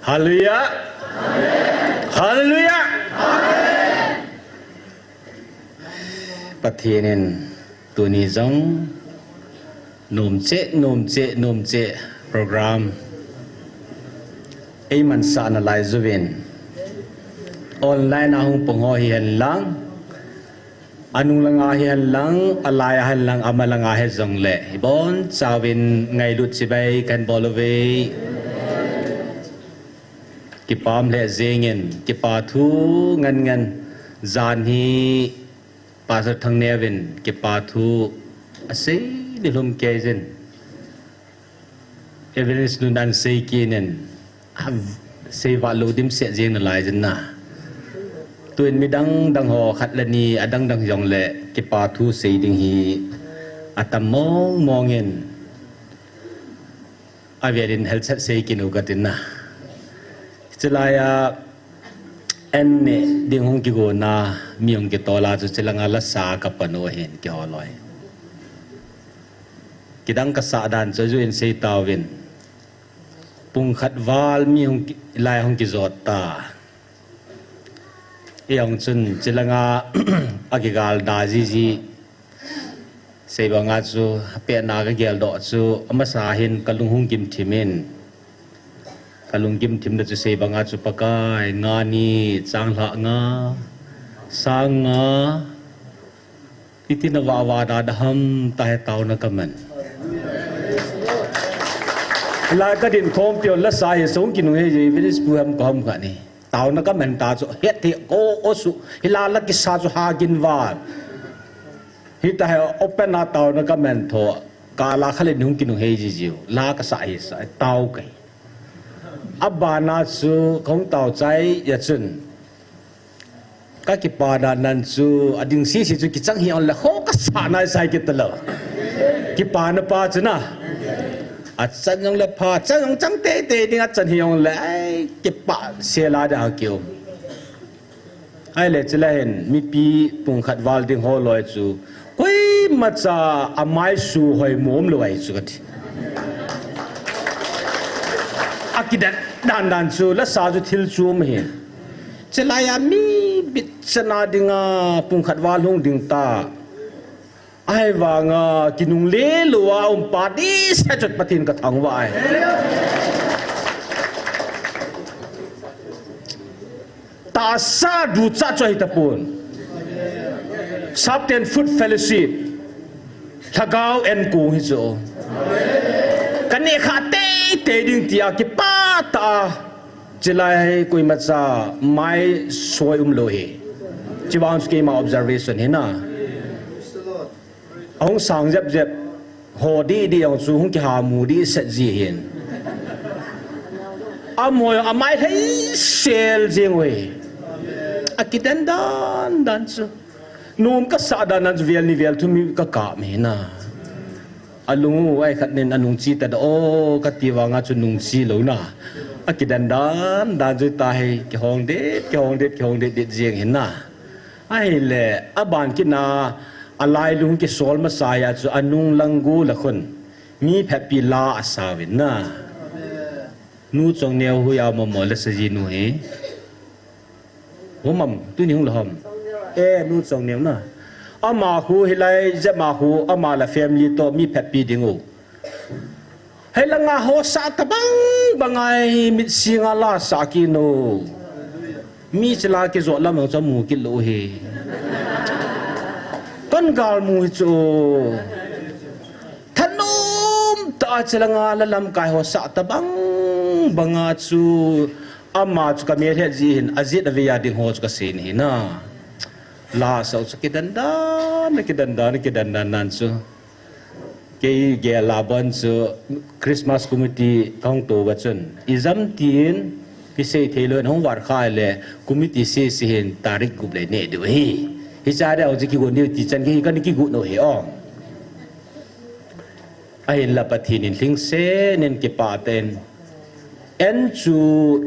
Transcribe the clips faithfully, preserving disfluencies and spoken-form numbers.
Hallelujah. Hallelujah. Pathen in tuni jong nom cheh, nom cheh, nom cheh program eimansah nalai uvin, online a hung pang ho hihen lang, anung langa hihen lang, alai a hihen lang, ama langa hijongle, ibonchauvin ngailut chibai kahin bol uve. Kipah lheh jengin, kipa thu ngen ngen, jan hi Pastor Thangneo vin kipa thu asei nilhum kei jin, Evangelist nun ahin sei kit in, asei vat lou dimset jeng nalai jin na. Tuin midang dang ho khat le ni adang dang jongle kipa thu sei ding hi atam mong mong in, avel in helchat sei kit u katin na. Chulai a an neh ding hung kigon a, mi hung kitol a chu chulanga lasa kapan u ahin kihol loi. Kidang kasah dan chu ajuiyin sei tauvin. Pung khat val mi hung ki, lai hung kijot ta. Ijong chun chulanga akigal da jiji. Sei banga chu apetna kageldoh chu amasa hin kalung hung gimthim in. Kalung gimthim na chu sei banga chu Pakai, nga ni, changlhah nga, sang nga, iti na vah vah da da ham, tahi taona kaman. Hilai kadin khompi u lasa hi song kinung hei ji, Evangelist pu ham ko ham kani. Taona kaman ta chu, het thei ko o su, hilai la kisa chu ha gin val. Hitahi open a taona kaman tho, kala khalin hung kinung hei ji jiu, la kasa hi sa, tao kai. Abana chu kahung tao chai ya chun. Kakipa dan dan chu, ading sisi chu kichang hi ongle ho kasa nai sai kit talou. Kipana pa chu na. Achan jongle pha, chan jong chang teitei ding achan hi ongle, ai, kipah sela da ha kiu. Ahile chulai hin, mipi pung khat val ding ho loi chu, koimacha amai su hoi mom lou ahi chu kati. Akidan dan dan chu, lasa chu thil chu ma hin. Chulai a mi bit chana dinga pung khat val hung ding ta. Ahivanga kinung le lou a um pa dise chot Pathen kathangvah e. Tahsa ducha chu ahi tapon. Sapten Food Fellowship. Lhagao enkong hi chu. Kaneh kha teitei ding tia kipah tah a. Chulai koimacha mai soi um lou hi. Chuvang chu keima observation hi na. Ahung sang jep jep, ho di di jong chu hung kiha mu di set ji hin. Amaho jong amai lhei sel jing uve. Akidan dan dan chu. Nom kasah dan dan chu vel ni vel thum mi kakap mi na. Alung u ai khat nin anung chi ta da o kati vanga chu nung chi lou na. Akidan dan dan chu tahi kihong det, kihong det, kihong det det jing hin na. Ahile, aban kit na, alailung kisol masa a chu anung lang gu la khun. Mi phetpi la asa uvin na. Nu Chongneo hui a momo la sa ji nu hi. Hu mam, tuni hung la ham. E, Nu Chongneo na. Ama hu hilai, jep ma hu, ama la family to mi phetpi ding u. Hei langa ho sah tabang bang a hi mitsinga la sah kit u. Mi chila kijot lam jong chu amu kit lou hi. Kon gal mu hi chu. Thanom tah a chilanga la lamkai ho sah tabang bang a chu ama chu ka melhet ji hin ajet avei a ding ho chu ka sei nahi na. La sah chu kidan dan, kidan dan, kidan dan nan chu. Kei gel a bon chu Christmas committee ka hung tou va chun, ijam tin kisei thei lou in hung var kha le committee sese hin tarik gup le neh diu ahi. Hicha dia hung chu kigon diu ti chan kei hi kana kigon u ahi o. Ahinla Pathen in lhingset in kipah tah in, an chu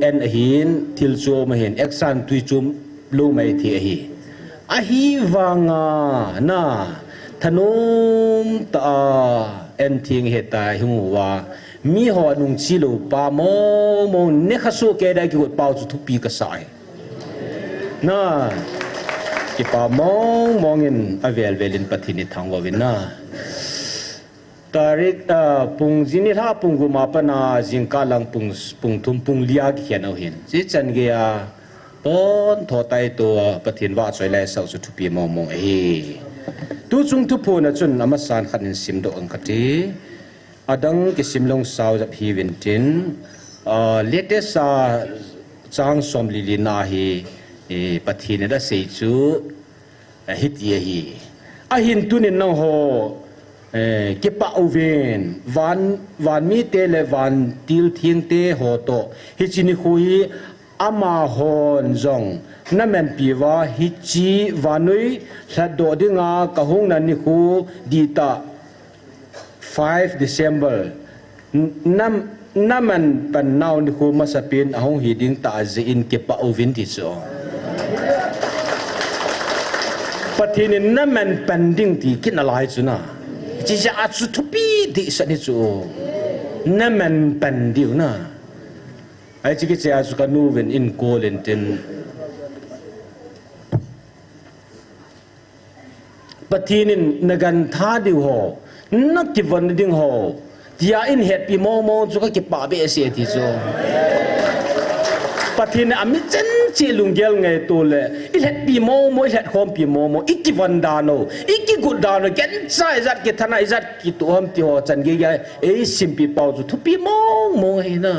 an ahin, thil chom ahin, action tui chom lou mai thei ahi. Ahivanga na thanom tah a an theng heta hung uva, Miho nung chilou pa mong mong, nekha soh kei dai kigot pau chu thupi kasa e. Na, kipa mong mong in avel vel in Pathen ithangvah uvin na. Tarik, ah, pung jing nilhah pung gup a pat a jingkah lang pung, pung thum pung li a kikhen u hin. Chichan gei a, pon tho tai to Pathen vahchoi lai sau chu thupi mong mong ahi. Tuchung thuphon a chun amasan khat in simdoh ang kati. Adang kisim long sao jap hi vintin, ah, latest a chang som li li na hi, eh, Pathen in asei chu, eh, hiti ahi. Ahin tunin nangho, eh, kipah uvin, van, van mite le van til thengte ho toh hiche nikho hi amahon jong namanpi uva, hiche vannoi lhatdoh dinga kahung na nikho dihtah five December, n-, nam, naman pan nau nikho masapen ahung hi ding tah jeh in kipah uvin ti chu. Pathen in naman pan ding ti kit nalai chu na. Hiche jeh a chu thupi dehset hi chu. Naman pan diu na. Hiche kichai a chu kanu vin in call in tin. Pathen in nagantha diu ho, nakivon ding ho, tia in hetpi mong mong chu kakipah behseh ti chu. Pathen in ami chan cheh lunggel ngaito le, ilhetpi mong mong, ilhetkhompi mong mong, ikivon dan u, ikigot dan u, gancha ijat kithana, ijat kitoh ham ti ho chan gei gei, eisimpeh pau chu thupi mong mong ahi na.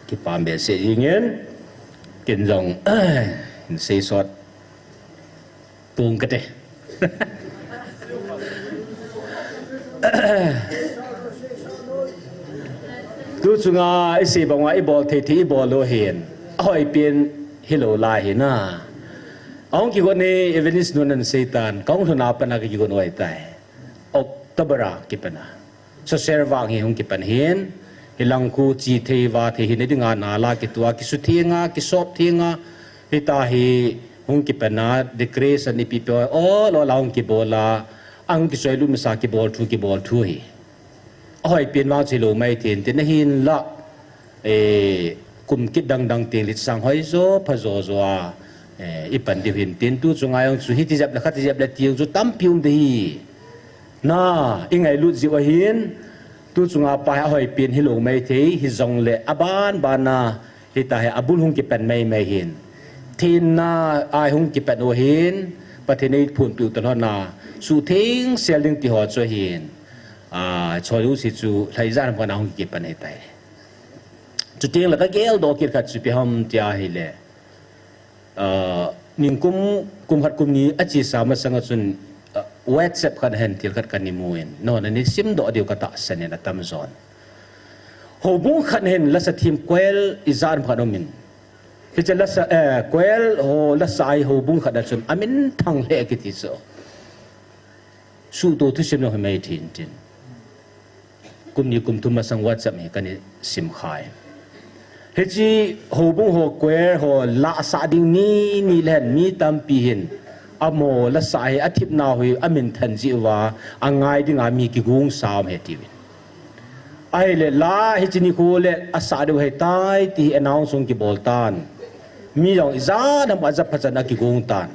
Kipah behseh jingin, ken jong, in seisot pung kate. Tuchunga isei banga ibol thei thei ibol u hin, ahoipen hilou lai hi na. Ahung kigon hi Evangelist nun ana seitan, kahung lhun a pat a kakigon u ahitai. October a kipan a. Social work hi hung kipan hin, hilang khu chi thei va thei hina dinga nala kitoh a, kisutheng a, kisop theng a, hitia hi hung kipan a, decoration ipi ipi ol ol a hung kibol a, ahung kichoilut masa kibol thu, kibol thu hi. Ahoipen vang chu hilou maithei in tin ahinla, eh, kum kit dang dang teng litsang hoijo, phajo jo a, eh, ipan diu hin tin tuchunga jong chu hiti jep le khati jep le ti jong chu tampi um ding ahi. Na, ingailut jiu ahin, tuchunga pa hi ahoipen hilou maithei, hijongle aban ban a, hitia hi abul hung kipan mai mai hin. Thenna a hung kipan u hin, Pathen in eiphonpeh u toh lhon a, suhtheng sel ding ti ho chu ahin. Ah, choi u si chu lhaijat ham khat a hung kipan ahitai. Chuteng le kageldoh kit khat chu ipi ham tia ahile, ah, ningkum, kum khat kum ni achesa masang a chun, ah, WhatsApp khat hen thil khat kana mu in, nangho nana simdoh diu katahsan in atamjon. Houbung khat hen lasa thim choir ijat ham khat um in. Hiche lasa, eh, choir ho lasa a hi houbung khat a chun aminthang lheh kiti chu. Suhto thusim jong hi maithei in tin. Kum ni kum thum masang WhatsApp hi kana simkhai. Hiche houbung ho choir ho la asah ding ni, ni le hen mi tampi hin. Amaho lasa hi athipna u hi aminthan jeh uva, angai dinga mi kigong sa um ahi tiuvin. Ahile la hiche nikho le asah diu ahitai ti hi announce hung kibol tan. Mi jong ijat ham ajat phachan akigong tan.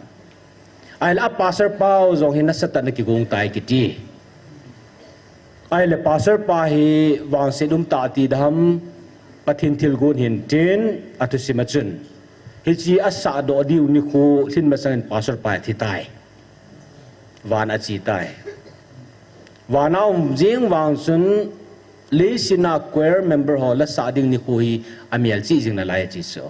Ahile a pastor pa u jong hi nasatah in akigong tai kiti. Ahile pastor pa hi vangset um tah ti dam, Pathen thilgon hin tin athusim a chun. Hiche asahdoh diu nikho lhin masang in pastor pa hi athi tai. Van ache tai. Van a um jing vang chun, leiset a choir member ho lasa ding nikho hi amelchih jing nalai ati chu.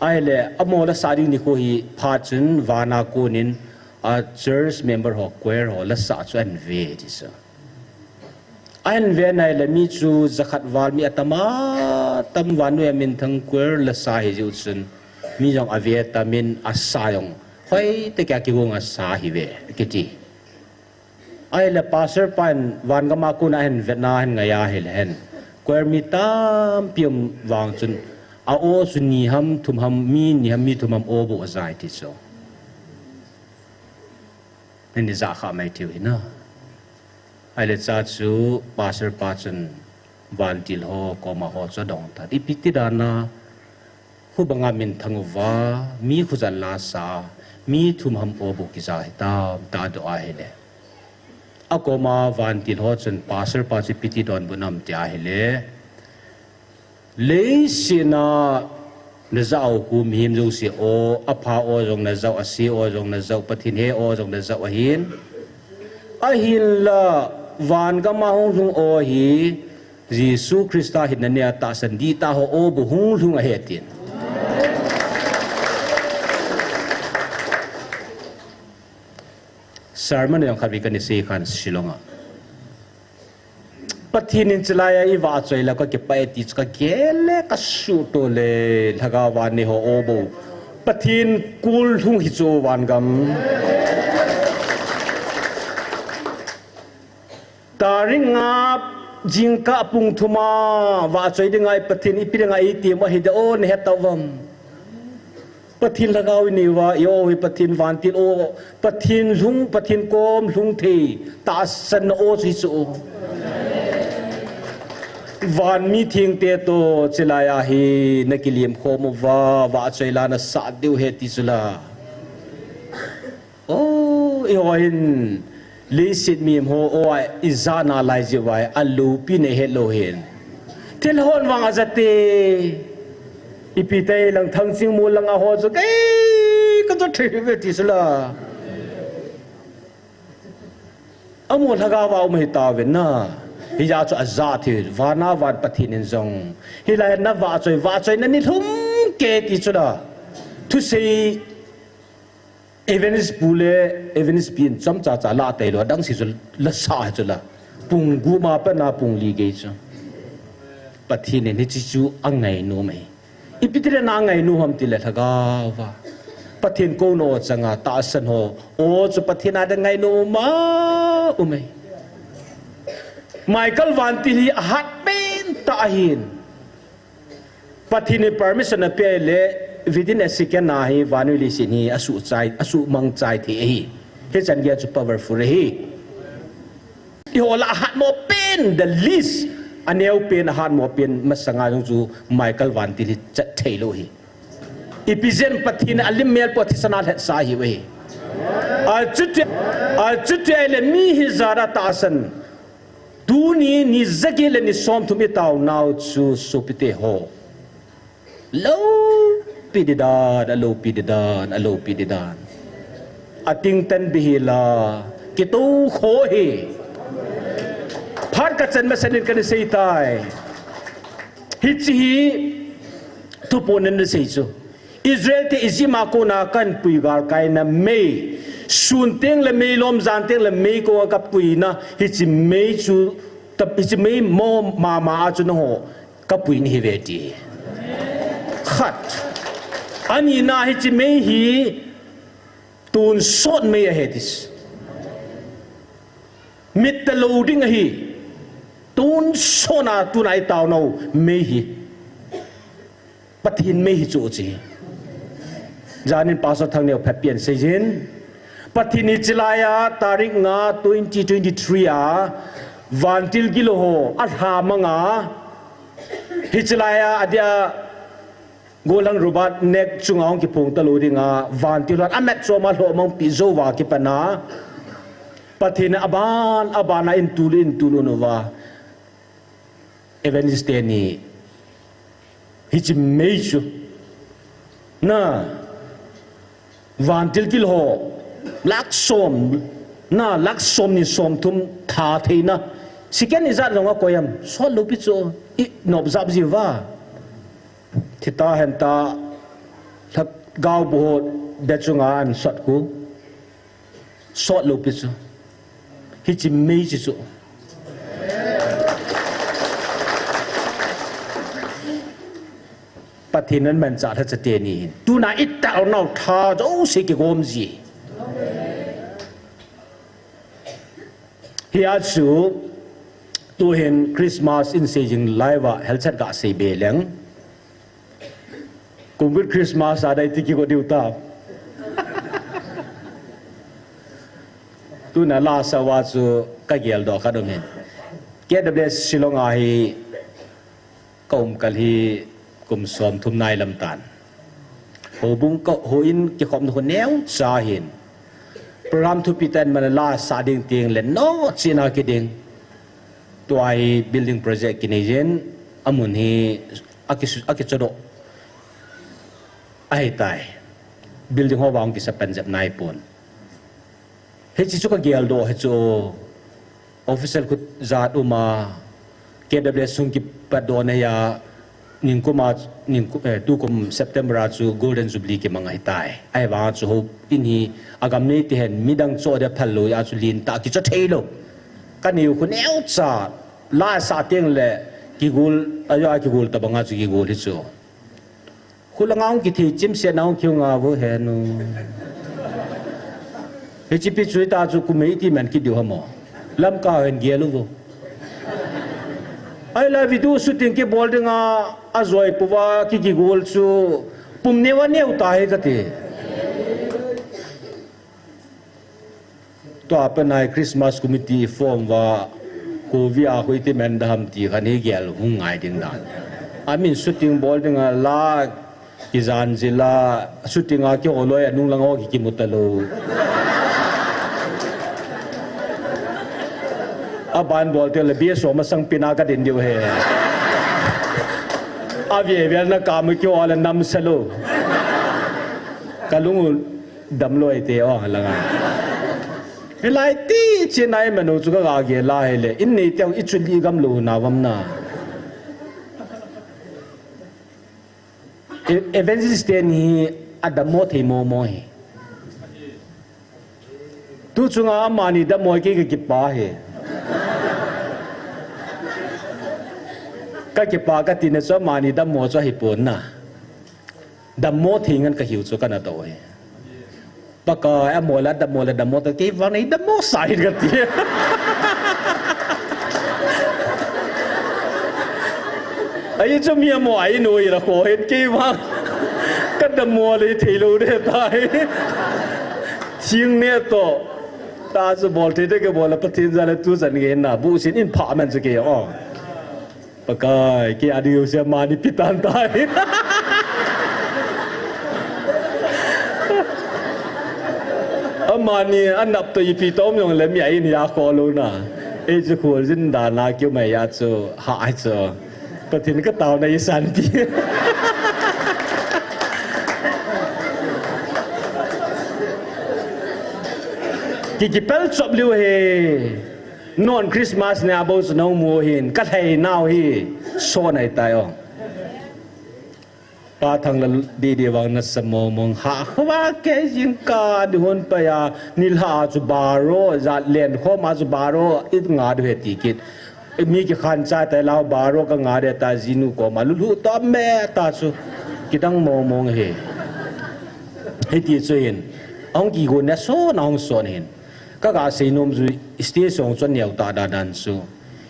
Ahile, amaho lasa ding nikho hi phat chun van a kon in a church member ho, choir ho lasa chu ahin ve ati chu. Ahin ve nai le mi chu jakhat val mi atam a tam, vannoi a minthang choir lasa hi jeh u chun mi jong ave tam in asa jong hoitah a kigong asa ahi ve kiti. Ahile pastor pan van gam a kon a ahin vet na ahin ngai a ahile hen, choir mi tampi um vang chun a aw chu ni ham thum ham, mi ni ham mi thum ham aw bou aja ati chu. Nini ja kha mai thiu hina. Ahile cha chu pastor pa chun vantil ho koma ho chu dong ta. Ipi ti dan a hubanga min thang uva, mi khujal la sa, mi thum ham o bu kija hitam ta do ahile. Akoma vantil ho chun pastor pa chu ipi ti donbut nam ti ahile. Leiset a najah u khu mihem jouse o, apha o jong najah u, ase o jong najah u, Pathen he o jong najah u ahin. Ahinla vangam a hung lhung o hi Jesu Christa hinna nia tahsan dihtah ho o bu hung lhung ahi atin. Sermon jong khat vei kana sei khan Shillong a. Pathen in chulai a i vahchoi le ka kipah e ti chu ka gel le ka suhto le lhagao vannei ho o bo. Pathen kul lhung hi chu vangam. Tarik nga jingkah pung thum a vahchoi ding a i Pathen ipi ding a i ti ma hi de o ne he tau vam. Pathen lhagao i nei uva, i o hi Pathen vantil o, Pathen lhung, Pathen kom lhung thei, tahsan o chu hi chu. Van mi thengte to chulai a hi na kilim khom uva, vahchoi la na sah diu he ti chu la. O, i ho hin, leiset mi ho, o, i jana lai ji vai, a lopi nei het lou hin. Thil hon vang a jate, ipi te lang thang ching mu lang a ho chu, kei, ka to thei ve ti sula. Amu lhagao va um hi ta ve na. Hi ja chu a ja thi, vana van Pathen in jong. Hi lai na vahchoi, vahchoi na ni lhum ke ti chu la. Thusei Evangelist pu le Evangelist pi in chomcha cha la tailou, adang si chu la sa chu la. Pung gup ma pat na pung li gei chu. Pathen in hiche chu angai nom e. Ipi ti le na angai nom ham ti le lhagao va. Pathen kouna o changa tahsan ho. O chu Pathen a ding ngai nom ma um e. Michael vantil hi ahat pen tah ahin. Pathen in permission ape le, within a second a hi, vannoi leiset hi, asuh chai, asuh mang chai thei ahi. Hichan gei chu powerful ahi. I ho la ahat mo pen, the least, aneo pen, ahat mo pen, masanga jong chu Michael vantil hi chat thei lou hi. Ipi jeh in Pathen in alim mel po thisan a lhetsah ahi uve. Achuti, achuti le mi hi jada tahsan. Tuni ni jagi le ni som thum i tao nau chu sopite ho. Loupi di dan, aloupi di dan, aloupi di dan. Ating tan bi hi la, kitou kho hi. Phat ka chan masan in kana sei tai. Hiche hi, thupu nen na sei chu. Israel te Egypt a kona kan pui galkai na mei. Sun teng le mei lom jan teng le mei ko ka pui na hiche mei chu ta, hiche mei mo mama a chu na ho ka pui ni hi ve ti. Khat. Ani na hiche mei hi tun sot mei ahi ti. Mit ta lo ding ahi. Tun sot na tun ai tao nau mei hi. Pathen mei hi chu chi. Janin Pastor Thangneo phat pian seijin. Pathen in chulai a tarik nga twenty twenty-three a vantil gilo ho alha manga. Hi chulai a adia golang Robert nek chunga hong kiphong ta lo dinga vantil hon amet choma lho mang pi zo va kipana. Pathen aban, abana in tul, in tul unuva. Evangelist teni hiche mei chu na vantil gilo ho lak som na lak som ni som thum tha theina second ijat jong a koyam sot lo pi chu i nop jap ji va thita henta lhagao bu ho de chunga an sot ku. Sot lo pi chu. Hiche mei chi chu. Pathen in manchah lha chate ni hin. Tuna i tao nau tha jouse kigom ji. Hi a chu tuhin Christmas in sei jing lai va helchat ga sei be leng. Kungkut Christmas a dai tiki ko diu ta. Tuna lasa uva chu ka geldoh khat um in. K W S Shillong a hi ka um kal hi kum som thum nai lam tan. Houbung ka, houin kikhopna khu neocha hin. Program thupi tah in man lasa ding teng le nochena kiding. Tua hi building project kinei jin, amun hi aki, akichodoh ahitai. Building ho vang kisa panjep nai pon. Hiche chu ka geldoh hichu official khu jat uma K W S hung kipatdohna a ningkum a, ningkum, eh, tukum September a chu Golden Jubilee kimang ahitai. Ahivang chu houin hi agam nei ti hen midang cho dia phal lou a chu lentah kicho thei lou. Ka neo khu neocha lasa teng le kigol, ajo a kigol tabang a chu kigol hichu. Khulanga hung kithei chimset na hung kiu nga vo henu. Hiche pi chu ita chu kum ei ti man kidiu hamo. Lamka hen gel uvo. Ahila video shooting kibol dinga ajoi pouva ki, kigol chu pum neo a neo tahi kati. Tua panai Christmas committee form uva, Covid a khu iti man dam ti khan hi gel hung ngai ding dan. Amin shooting bol dinga la kijan jila, shooting a kihol loi a nunglang ho ki, kimu talou. Aban bol teng le bia som masang pina ka din diu he. Avi vel na ka mu kihol le nam sa lou. Ka lung u damlou e te o langa. Hilai ti chin ai manu chu ka ga gel a hile. In nei teu i chu li gam lou na vam na. E-, evangelist te ni adammo thei momo hi. Tu chunga amani dammo kei ka kipa hi. Ka kipa ka tina chu amani dammo chu ahipon na. Dammo thei ngen ka hiu chu kana tou hi. Pakai, amo la dammo la dammo ta kei vang nei dammo sa hin ka ti. Ai chu mi amo ai noi la ko hin kei vang. Ka dammo le thei lou de tai. Thing ne to. Ta chu bol thei de ke bol la Pathen jal a tu chan nge na bu sin in pha man chu kei o. Pakai, kei a diu sia mani pitan tai. Amani anap to ipi tom jong le mi a in ya ko lo na. Ei chu khol jin da na kiu mai ya chu ha ai chu. Pathen ka tao na i san ti. Ki, kipel chop liu he. Non Christmas ne abou chu nong mu hin, ka thei nau hi, so nai tai o. Pa thang la di di vang na sa mo mong ha, khwa ke jing ka di hon pa ya, ni la chu baro, za len kho ma chu baro, it nga du he ti kit. Mi ki khan cha tai lau baro ka nga de ta jinu ko ma lu lu to me ta chu. Ki dang mo mong he. He ti chu hin. Ong ki go ne so na ong so hin. Ka ga sei nom chu stage song chu neo ta dan dan chu.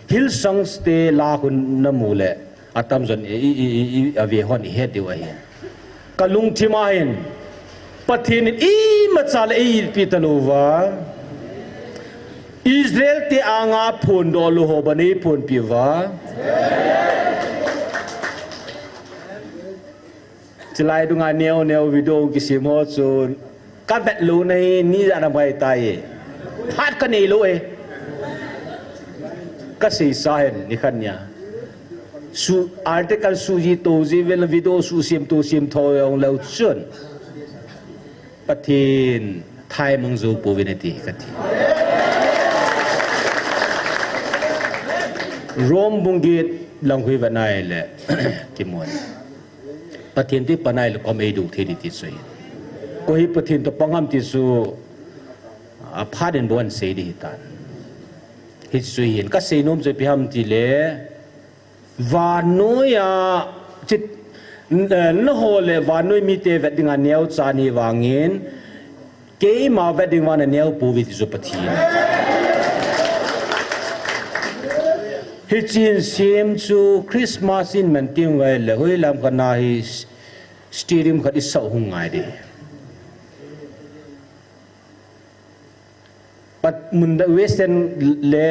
Hillsong te la hun na mu le atam jon i, i, i, i, a ve hon i het diu ahi. Ka lungthim a hin Pathen in imacha le eipi ta lou va. Israel te anga phon doh lou ho ban ei phonpi va. Chilai dunga neo neo video kisem ho chu ka vet lou na hi ni ja na bai tai. Phat ka nei lou e. Ka sei sa hen ni khan nia. Su article su ji to ji vel video su sem to sem tho yong lou chun. Pathen thai mang zo po vin ati ka ti. Rome bung get lang hui va nai le kimon. Pathen te panai le kom ei duk thei di ti chu hi. Ko hi Pathen to pang ham ti chu, a, phat in bon sei di hi tan. Hi chu hin ka sei nom chu ipi ham ti le, vannoi a, chit, n-, eh, na ho le vannoi mi te vet ding a neo cha ni vangin, Keima vet ding vang na neo pu vi ti chu Pathen. Hichin sem chu Christmas in man ting vai le hoi lam khat na hi s-, stadium khat i sau hung ngai di. Pat, mun da, Western le,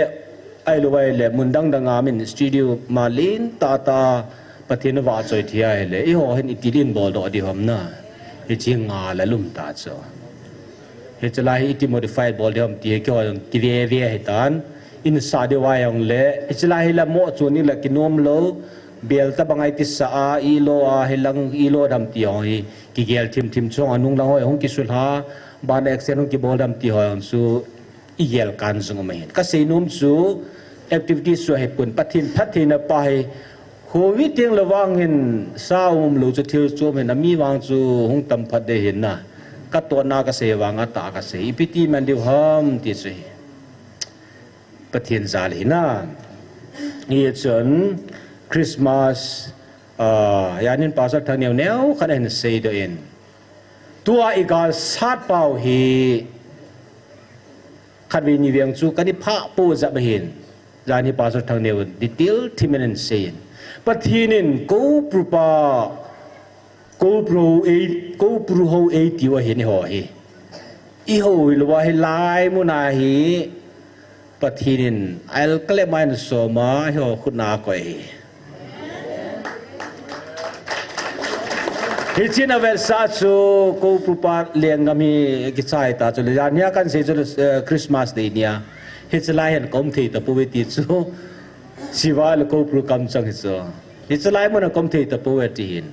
ahilou vai le, mun dang dang a min studio ma lentah tah a Pathen vahchoi thei ahile, eiho hin iti din boldoh ding ham na. Hiche hi ngal a lum ta chu. Hiche lai hi iti modify bol ding ham ti hi keiho jong kive ve ahitan. Insah ding vai jong le, hiche lai hi la mo chun in la kinom lou, bel tabang a iti sah a, ilo a, hilang ilo dam ti ho hi, kigel thim thim chung a nung lang ho hung kisulha, ban action hung kibol dam ti ho jong chu, igel kan jong um ahin. Kasei nom chu, activities chu ahipon, Pathen phattheina pa hi, Covid teng le vang hin, sa um lou chu thil chom hin, ami vang chu hung tam phat ding ahin na. Katohna kasei vang, atah kasei. Ipi ti man diu ham ti chu hi. Pathen jal ahi na. Hichun Christmas, ah, jan hin Pastor Thangneo neo khat ahin seidoh in. Tua igalsat pau hi khatvei nivei chu kana phah pou jep ahin. Jan hi Pastor Thangneo detail thim in ahin sei in. Pathen in Koupru pa, Koupru hou ei, Koupru hou eitiu ahin eiho hi. Eiho hilou a hilai mun a hi Pathen in alkale ma in soma eiho khut a akoi hi. Hichun avetsah chu Koupru pa lenggam hi kichai ta chu le, jan hi a kan sei chu, eh, Christmas dei nia. Hiche lai hin kaum thei tapouve ti chu. Siva le Koupru kamchang hi chu. Hiche lai mun a kaum thei tapouve ti hin.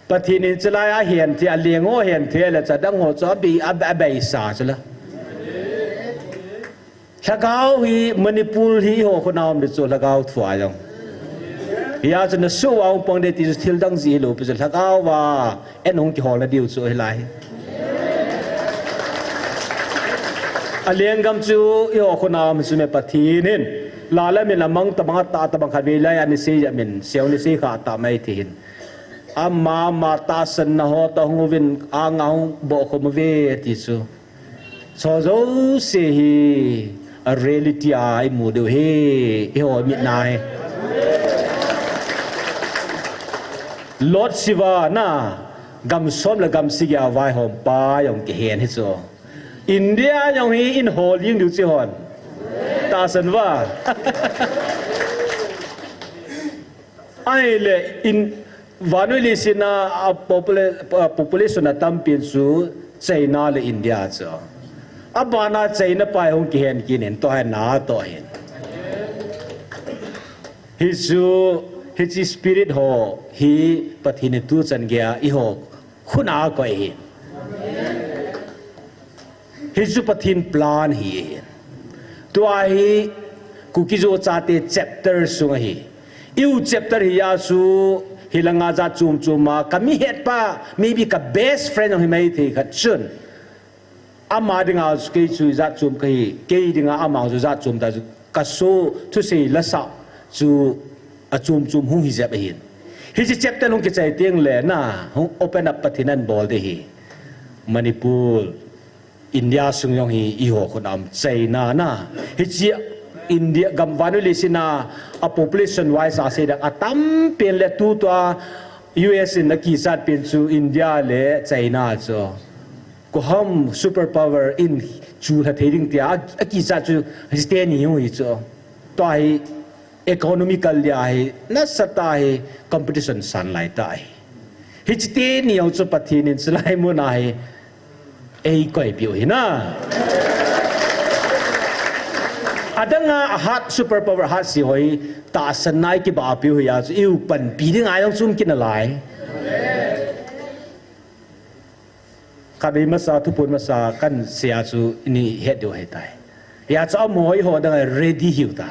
Pathen in hiche lai a ahin thei, aleng ho ahin thei le chadang ho chu abei, a, abeisa chu la. Lhagao hi Manipur hi eiho khut a um ding chu lhagao thua jong. Hia chu nasuh a um pang ding ti chu thil dang jeh hilou pi chu lhagao a, en hung kiholna diu chu hilai. Alenggam chu eiho khut a um chu me Pathen hin. La la min amang tabang atah tabang khatvei lai a ana sei jep in, seiu ana sei kha ta mai ti hin. Ama, ama tahsanna ho toh hung uvin anga hung bohkhom uve ti chu. Chu jouse hi a reality a imu diu ahi, eiho mit a hi. Lord Shiva na, gam som le gam sagi a vaihom pa jong kihen hi chu. India jong hi eihol jing diu chu hon. Tahsan uva. Ahile in, vannoi leiset a, a popula-, a population atampen chu China le India chu. Abana China pa hi hung kihen kit in, tua hi natoh hin. Hichu, hiche spirit ho hi Pathen in tuchan geiya eiho khut a akoi hi. Hichu Pathen plan hi. Tua hi Kuki-Zo chate chapter sung ahi. Eiho chapter hi a chu hilanga jat chom chom a kami hetpa, maybe ka best friend jong hi mai thei khat chun. Ama dinga chu kei chu jat chom kahi, kei dinga ama chu jat chom ta chu. Kaso thusei lasah chu achom chom hung hi jep ahin. Hiche chapter hung kichai teng le na, hung open up Pathen in abol ding ahi. Manipur, India sung jong hi eiho khut a um, China na. Hiche India gam vannoi leiset a, a population wise a sei dang atampen le tutua U S in akichat pen chu India le China chu. Koiham superpower in chulha thei ding tia, a, akichat chu hiche teni hi chu. Tua hi economical dia hi, nasatah a hi competition san lai ta hi. Hiche teni ho chu Pathen in chulai mun a hi eikoipeh u ahi na. Adang a hat superpower hat se ho hi tahsan a ikibahpeh u ahi a chu eiho panpi ding a jong chu um kit nalai. Khatvei masa, thuphon masa, kasei a chu nei het diu ahitai. Hia chu amaho eiho dang a ready hiu ta.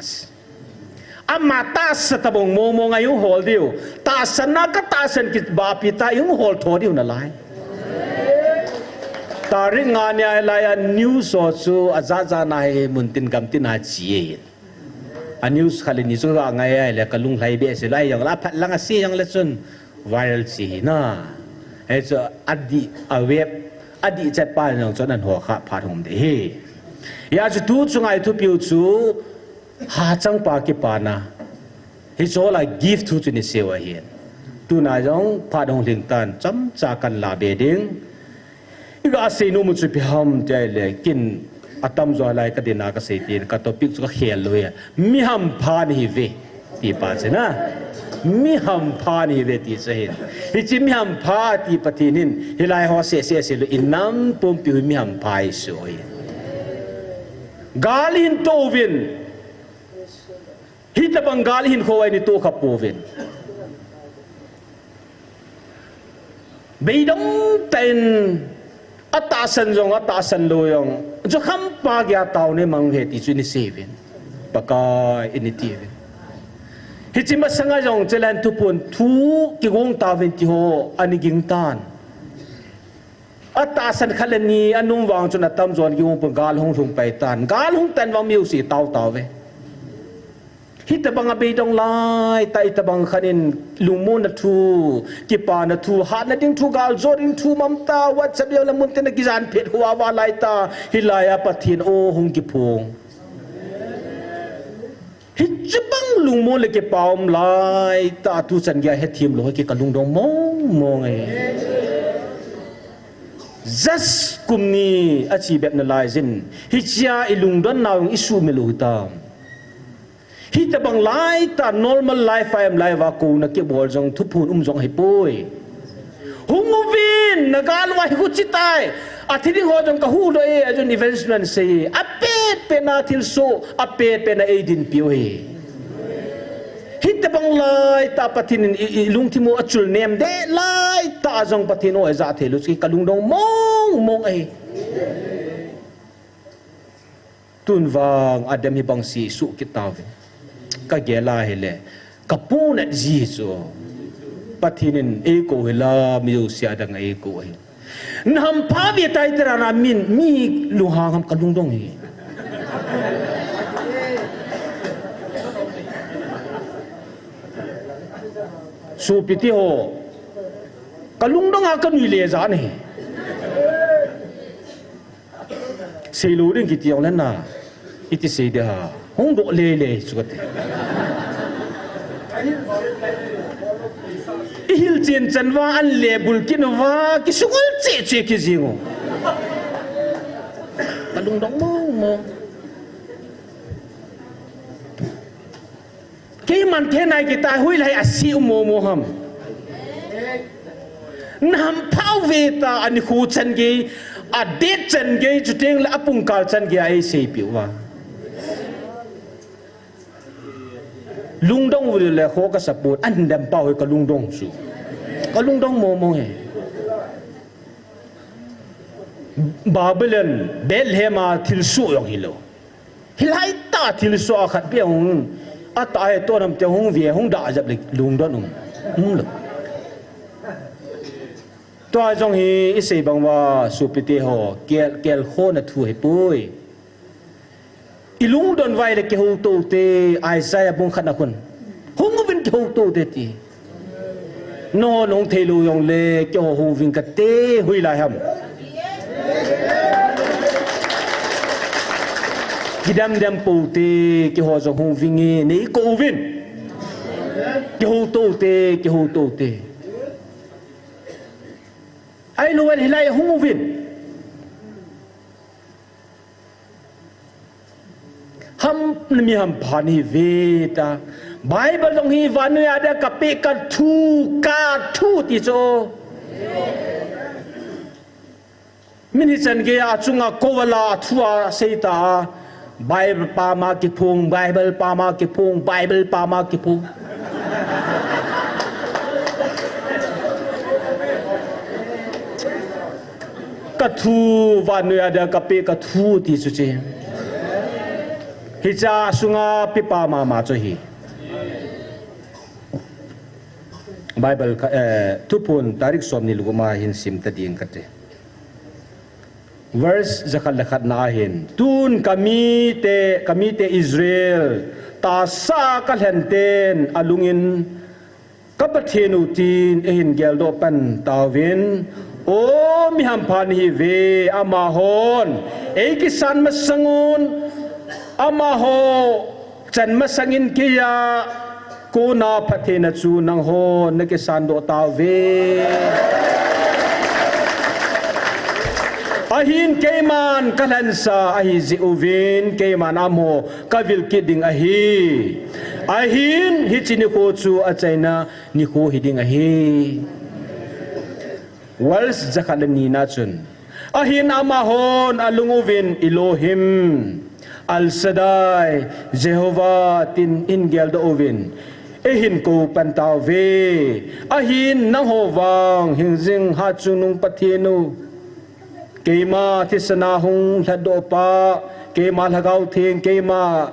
Ama tahsa tabang mong mong a ihung hol diu. Tahsan a katahsan kibahpi ta ihung hol tho diu nalai. Tarik nga nia hilai a news ho chu ajat jat a hi muntin gamtin a che e. A news khat le ni chu kangai a ahile kalung lhai behseh lou, ahi jongle aphat lang a sei jongle chun viral che hi na. Hichu adih a web, adih chet pa jong chun ahin ho kha phat hung um ding ahi. Hia chu tu chunga i thupiu chu hachang pa kipana. Hichu la gift thu chu nei seiu ahin. Tuna jong phat hung lhing tan chomcha kahin la be ding. Iga sei nom u chu ipi ham ti ahile, ken Atamjo lai kadin a kasei tin, ka topic chu kakhel lou hi. Mi hampha nahiuve, ti pa chu na. Mi hampha nahiuve ti chu ahin. Hiche mi hampha ti Pathen in, hilai ho seh seh seh lou, inam pumpi u hi mi hampha ihiu ahi. Gal ihin to uvin. Hitobang gal ihin khou a ihin to kha pouvin. Beidong tah in, atahsan jong, atahsan lou jong, jukham pa geiya taona mang uve ti chu ihin sei uvin. Pakai ihin ti uvin. Hiche masanga jong, chulen thuphon thu kigong tauvin ti ho, ana ging tan. Atahsan khat le ni, anung vang chun atamjon kigong pon gal hung lhung pai tan. Gal hung tan vang miu si tao tao uve. Hitobang a beidong laitah, hitobang khat in lungmonna thu, kipana thu, hatna ding thu, galjou ding thu, mamta, WhatsApp jong le muntin a kijan phet hua va laitah, hilai a Pathen o hung kiphong. Hiche bang lungmon le kipa um laitah, tuchan geiya hethem lou, hiti kalungdong mong mong e. Just kum ni ache bep nalai jin, hichea ilungdon nau jong isuhmil u hitam. Hitobang laitah normal life a um lai uva kouna kibol jong thuphon um jong ahipoi. Hung uvin, nagal uva hi khu chi tai. Athi ding ho jong kahuhdoh e, ajeh in evangelist in asei. Apet pet na thilsoh, apet pet na eidinpi u ahi. Hitobang laitah Pathen in i, ilungthim u achul nem deh laitah jong Pathen o ijat thei lou chu kalungdong mong mong ahi. Tun vang adem hibang si suh kit tauve. Kagel a hile, kapunat ji chu Pathen in eikou hila, mi jouse a dang eikou ahi. Nahampha uve tai tera na min, mi lunghang ham kalungdong hi. Sopite ho, kalungdong a kanui le jan ahi. Seilou ding kiti jongle na, iti sei ding ham, hung doh lele chu kati. Ihil chen chan uva, an le bul kit uva, kisungol cheh cheh kijing u. Kalungdong mong mong. Keiman thei nai kita, hoilai a si u mo mo ham. Nahampha uve ta, anikho chan gei, adet chan gei, chuteng le apungkal chan gei a eiseipeh uva. Lungdong uve le kho kasa pon, ahin dem pau hi kalungdong chu. Kalungdong mo mo hi. Babylon, Bethlehem a thilsoh jong hilou. Hilai tah thilsoh a khat beh hung, atah e to nam te hung ve, hung dah jep le lungdon um. Umlou. Tua jong hi isei bang uva sopite ho, kel, kelkhona thu ahipoi. Ilungdon uva ahile kihouto ute, Isaiah bung khat na khun. Hung uvin kihouto ute ti. Nangho nahung theilou jongle, keiho hung uving kate, hoilai ham. Kidem dem pou te, keiho jong hung uving e, neikou uvin. Kihouto ute, kihouto ute. Ahilouleh hilai hung uvin. Ham, mi hampha nahiuve ta. Bible jong hi vannoi a dia kapeh kathu, kathu ti chu. Min hichan geiya achunga kou vala athu asei ta. Bible pama kiphong, Bible pama kiphong, Bible pama kiphong. Kathu, vannoi a dia kapeh kathu ti chu che. Hiche sunga pepa mama chu ahi. Bible ka, eh, Thuphon tarik somni le gup a hin sim ta ding kate. Verse jakhat le khat na a hin, tun kamite, kamite Israel tahsa a kalhen ten alungin ka Pathen u tin eihin geldoh pan tauvin, o mi hampha nahiuve, amahon eikisan masangun, amaho chan masangin keiya kona phattheina chu nanghon nakisan doh tauve. Ahin keiman kalhensa ahi jeh uvin, keiman amaho kavil kit ding ahi. Ahin hiche nikho chu achaina nikho hi ding ahi. Verse jakhat le ni na chun, ahin amahon alung uvin Elohim, El Shaddai, Jehovah tin eihin geldoh uvin, eihin kou pan tauve. Ahin nangho vang hingjing hatchungnung Pathen u, keima thisan a hung lhatdoh pa, keima Lhagao Theng, keima,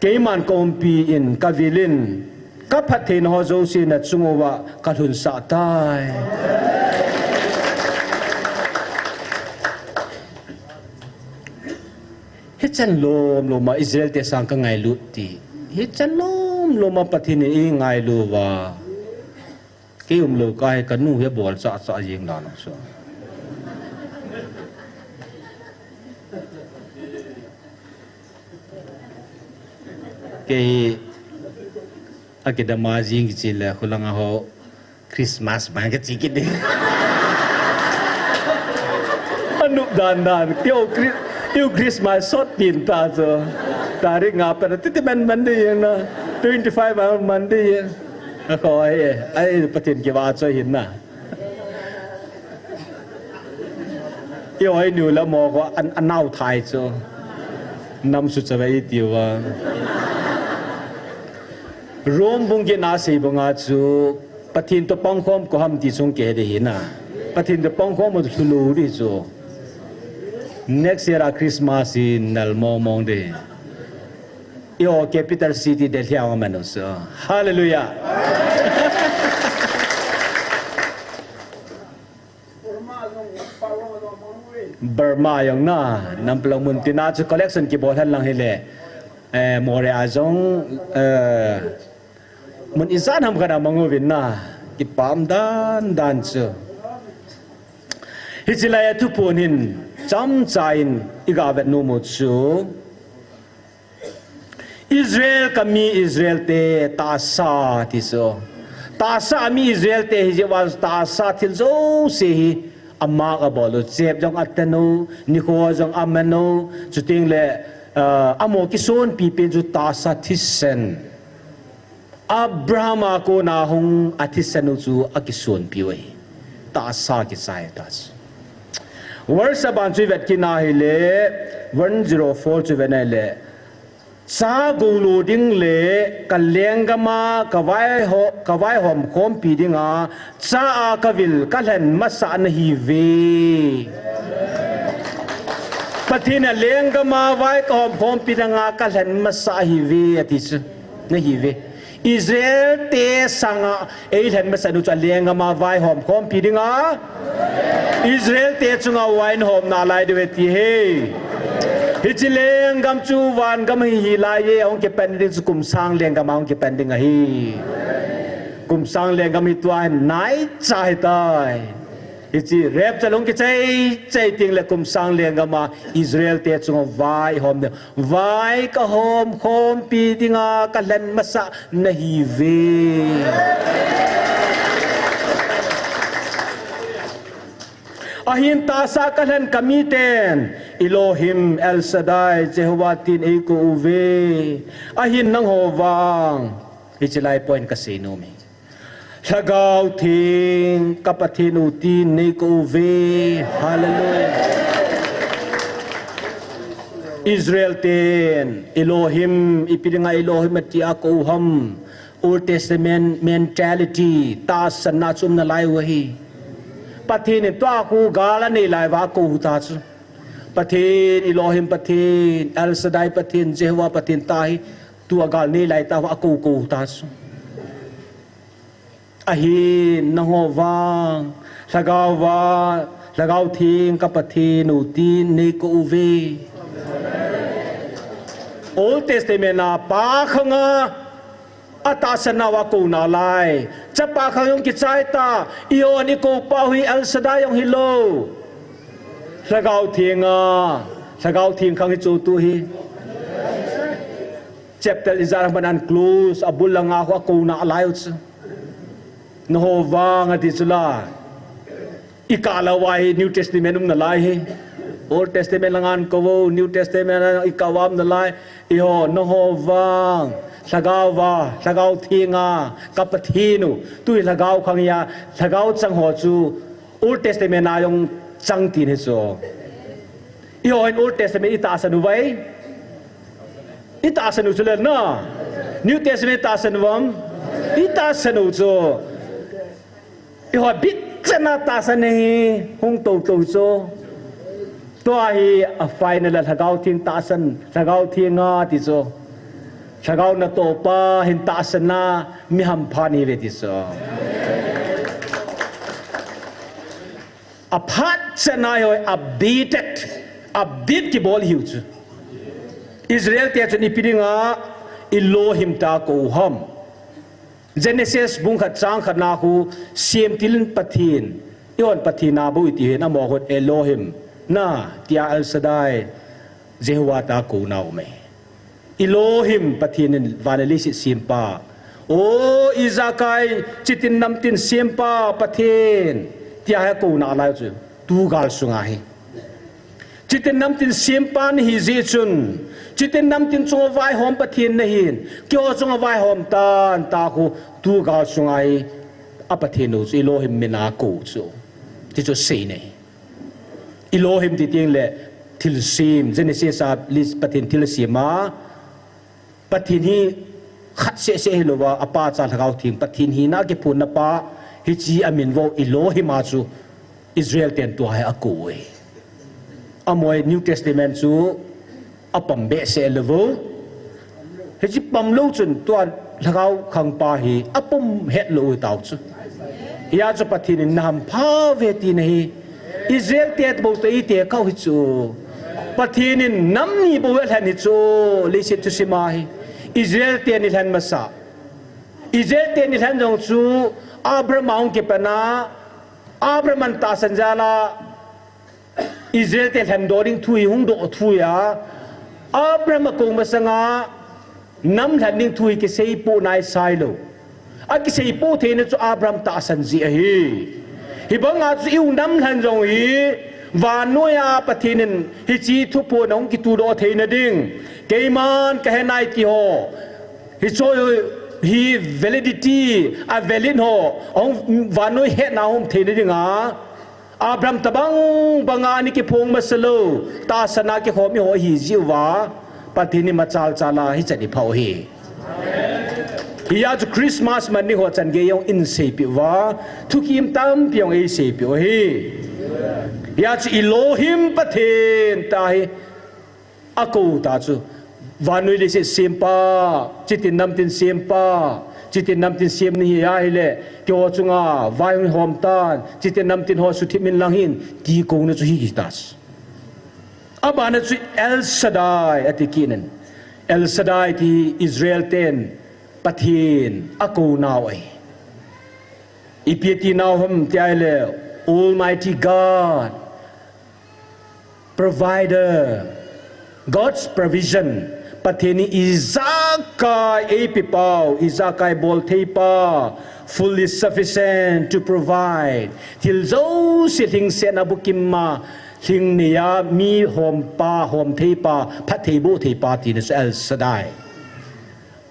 keiman kaumpi in, kavil in, kaphattheina ho jouse nachung uva kalhunsah tai. Hichan lom lom a Israel te sang kangailut ti. Hichan lom lom a Pathen in eingailu uva. Kei umlou kah hi kanu hi abol chah chah jeng dan chu. Kei hi akidam a jing kichele, khulang a ho Christmas ma kachi kit ding. Anop dan dan, kei u Chri-, kei u Christmas sot pin ta chu. Tarik nga pen titi man man ding na. Twenty five man man ding. Akoi e, ai Pathen kivahchoi hin na. Eiho inu le amaho khu an, anao thai chu. Nam su chavei tiu va. Rome bung get na sei banga chu Pathen toh pangkhom kou ham ti chung kei ding hi na. Pathen toh pangkhom u lhulou ding chu. Next year a Christmas hi nal mong mong ding. Eiho capital city Delhi a man u chu. Hallelujah. Burma jong na, Nampi lang mun tina chu collection kibol hen lang hile. Eh, Moreh a jong, eh, mun ijat ham khat a mang uvin na, kipah dan dan chu. Hiche lai a thuphon hin, chomcha in iga vet nom u chu. Israel kami Israel te tahsa ti chu. Tahsa a mi Israel te hi jeh uva tahsa thil jouse hi amark abol u, chep jong atan u, nikho jong aman u, chuteng le, ah, amaho kisonpi pen chu tahsa thisan. Abraham a kona hung a thisan u chu akisonpi u ahi. Tahsa kichai ta chu. Verse aban chu ivet kit na hile, one zero four chu ivet na hile, cha goulou ding le ka lenggam a ka vaiho-, ka vaihom khompi dinga cha a kavil kalhen masah nahiuve. Pathen in lenggam a vai kahom khompi dinga kalhen masah ahiuve ati chu. Nahiuve. Israel te sanga eilhen masat u chu lenggam a vaihom khompi dinga, Israel te chunga vaihom nalai diu ahi ti ahi. Hiche lenggam chu vangam hi hilai e, ahung kipan ding chu kum sang lenggam a hung kipan ding ahi. Kum sang lenggam hi tua hin naicha ahitai. Hiche rapture hung kichai chai teng le kum sang lenggam a Israel te chunga vaihom ding. Vai kahom khompi dinga kalhen masah nahiuve. Ahin tahsa kalhen kamiten Elohim, El Shaddai, Jehovah tin eikou uve. Ahin nangho vang. Hiche lai point kasei nom e. Lhagao Theng, ka Pathen u tin neikou uve. Hallelujah. Israel ten Elohim, ipi dinga Elohim ati a kou u ham. Old Testament mentality, tahsan na chu um nalai u ahi. Pathen in tua khu gal anei lai uva kou u ta chu. Pathen, Elohim Pathen, El Shaddai Pathen, Jehovah Pathen tahi, tua gal nei lai tah uva kou kou u ta chu. Ahin nangho vang, Lhagao vang, Lhagao Theng ka Pathen u tin neikou uve. Old Testament a pa khang a, atahsan nauva kou nalai. Chapa khang jong kichai ta, eihon ikou pau hi El Shaddai jong hilou. Lhagao Theng a, Lhagao Theng khang hi chu tu hi. Chapter ijat ham an close, abul langa khu akou nalai u chu. Nangho vang ati chu la. Ikah lou uva hi New Testament um nalai hi. Old Testament lang a kou vo, New Testament lang i kou vo nalai, eiho, nangho vang, Lhagao va, Lhagao Thenga, ka Pathen u, tu hi Lhagao khang ahi a, Lhagao chang ho chu, Old Testament a jong chang tin ahi chu. Eiho hin Old Testament i tahsan u vai. I tahsan u chu le na. New Testament i tahsan u am. I tahsan u chu. Eiho bit chan a tahsan hi hung tou tou chu. Tua hi a final a Lhagao Theng tahsan, Lhagao Thenga ti chu. Lhagao natoh pa hin tahsan a mi hampha nahi uve ti chu. A phat chan a eiho updated, update kibol ihiu chu. Israel te chun ipi dinga Elohim tia kou u ham. Genesis bung khat chang khat na khu semtil Pathen, eihon Pathen a bou iti hin amaho khun Elohim, na, tia El Shaddai, Jehovah tia kouna um e. Elohim Pathen in van le leiset sempa. O ijakai chitin namtin sempa Pathen, tia hi kouna lai chu tu gal sunga hi. Chitin namtin sempa nahi jeh chun, chitin namtin chunga vaihom Pathen nahin, keiho chunga vaihom tan, tia khu tu gal sunga hi a Pathen u chu Elohim min a kou chu. Ti chu sei nahi. Elohim ti teng le thilsem, Genesis a Pathen thilsem a, Pathen hi khat seh seh hilouva, a Pa, Cha, Lhagao Theng, Pathen hina kiphonna pa, hiche a min vo Elohim a chu Israel ten tua hi a kou e. Amaho New Testament chu a pom behseh lou vo. Hiche pom lou chun tua Lhagao khang pa hi a pom het lou u tao chu. Hia chu Pathen in na hampha uve ti nahi. Israel te bou te ite kau hi chu. Pathen in nam ni bou a lhen hi chu. Leiset thusim a hi. Israel te ni lhen masa. Israel te ni lhen jong chu Abraham a hung kipan a, Abraham in tahsan jal a, Israel te lhen doh ding thu hi hung doh thu ahi a, Abraham a kou masanga nam lhen ding thu hi kisei poh nai sai lou. A kisei poh theina chu Abraham tahsan jeh ahi. Hibanga chu i u nam lhen jong hi, vannoi a Pathen in hiche thuphon a hung kitudoh theina ding. Keiman ka he nai ti ho. Hiche hi validity, a valid ho. Hung vannoi hetna hung theina dinga. Abraham tabang banga ana kiphong masa lou, tahsan a kikhom mi ho ahi jeh uva, Pathen in machal chal a hichan eipha u ahi. Hia chu Christmas man ni ho chan gei jong in seipeh uva, thukim tampi jong eiseipeh u ahi. Hia chu Elohim Pathen tia hi a kou ta chu, vannoi leiset sempa, chitin namtin sempa, chitin namtin sem nahi ahile, keiho chunga vai hung hom tan, chitin namtin ho suthip in lang hin, ti kouna chu hi kita chu. Abana chu El Shaddai ati kit in. El Shaddai ti Israel ten Pathen a kou nau ahi. Ipi ati nau ham ti ahile, Almighty God, provider, God's provision. Pathen in ijakai eipe pau, ijakai bol thei pa, fully sufficient to provide. Thil jouse lhingsetna bukim a, lhingnei a mi hom pa, hom thei pa, phatthei boh thei pa tina chu El Shaddai.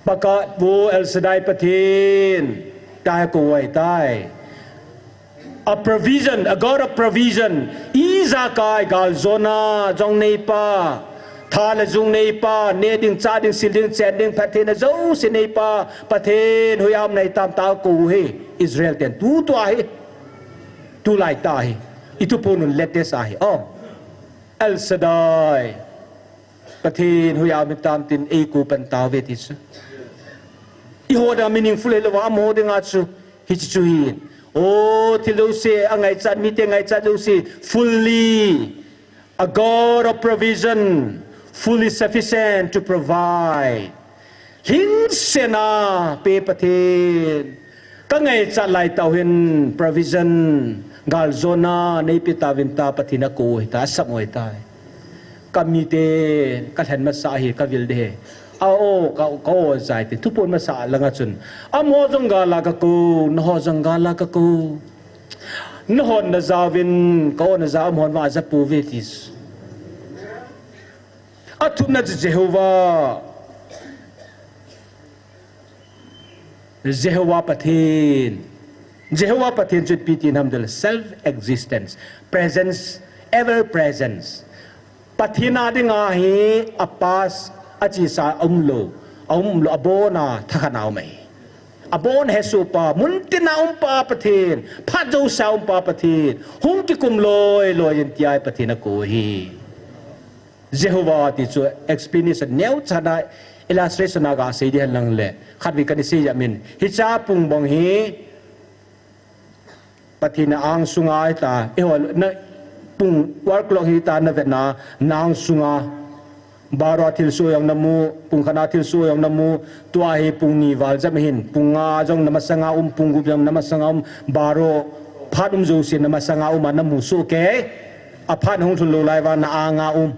Pakhat vo El Shaddai Pathen, tia hi kou u ahitai. A provision, a God of provision. Ijakai galjona jong neipa, tha le jung neipa, neh ding, chah ding, sil ding, chen ding, phattheina jouse neipa, Pathen hoiya um nahitam tia kou u ahi, Israel ten tutua hi, tulai tah hi, i thuphon un latest ahi. Oh, El Shaddai. Pathen hoiya um hitam tin eikou pan tauve ti chu. Eiho dinga meaningful hilou va, amaho dinga chu hiche chu ahi. O, thil jouse, angaichat, mite ngaichat jouse, fully, a God of provision, fully sufficient to provide. Lhingsetna pe Pathen. Ka ngaichat lai tah u hin provision, galjona neipe tauvin tia Pathen a kou u ahitai, asam u ahitai. Ka mite, ka lhen masa hi, ka vil ding ahi. A o, ka, ka o jai tin, thuphon masa langa chun. Amaho jong gal a ka kou, nangho jong gal a ka kou. Nanghon najauvin, ka o naja, amahon vang aja pouve ti chu. Athumna chu Jehovah. Jehovah Pathen. Jehovah Pathen chu ipi ti ham tile self-existence, presence, ever presence. Pathen a dinga hi a past, a chesa umlou, a umlou, abona thakhat a um ahi. Abona hesoh pa, muntina um pa Pathen, phat jousea um pa Pathen, hung kikum loi loi in tia Pathen akou ahi. Jehovah ti chu explanation neocha na, illustration a gasei ding hen lang le, khatvei kana sei jep in. Hiche pung bang hi Pathen a angsunga hita, eiho na pung wall clock hita na vetna, na angsunga. Baro a thilsoh jong namu, pung khat a thilsoh jong namu, tua hi pung ni val jep ahin, pung nga jong na masanga um, pung gup jong na masanga um, baro phat um jouse na masanga um a namu soh kei. Aphat hung lhun lou lai vang na anga um.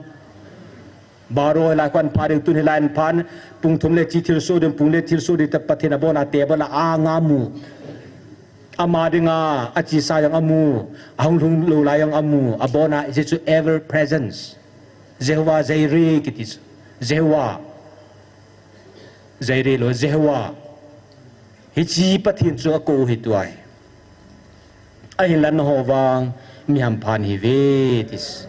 Baro hilai kho a phat ding, tun hilai a phat, pung thum le chi thilsoh ding, pung li thilsoh ding, ta Pathen abona table a anga mu. Ama dinga, a chesa jong amu, ahung lhung lou lai jong amu, abona, hiche chu ever presence. Jehovah Jireh kiti chu. Jehovah. Jireh lou, Jehovah. Hiche Pathen chu akou u hi tua hi. Ahinla nangho vang mi hampha nahiuve ti chu.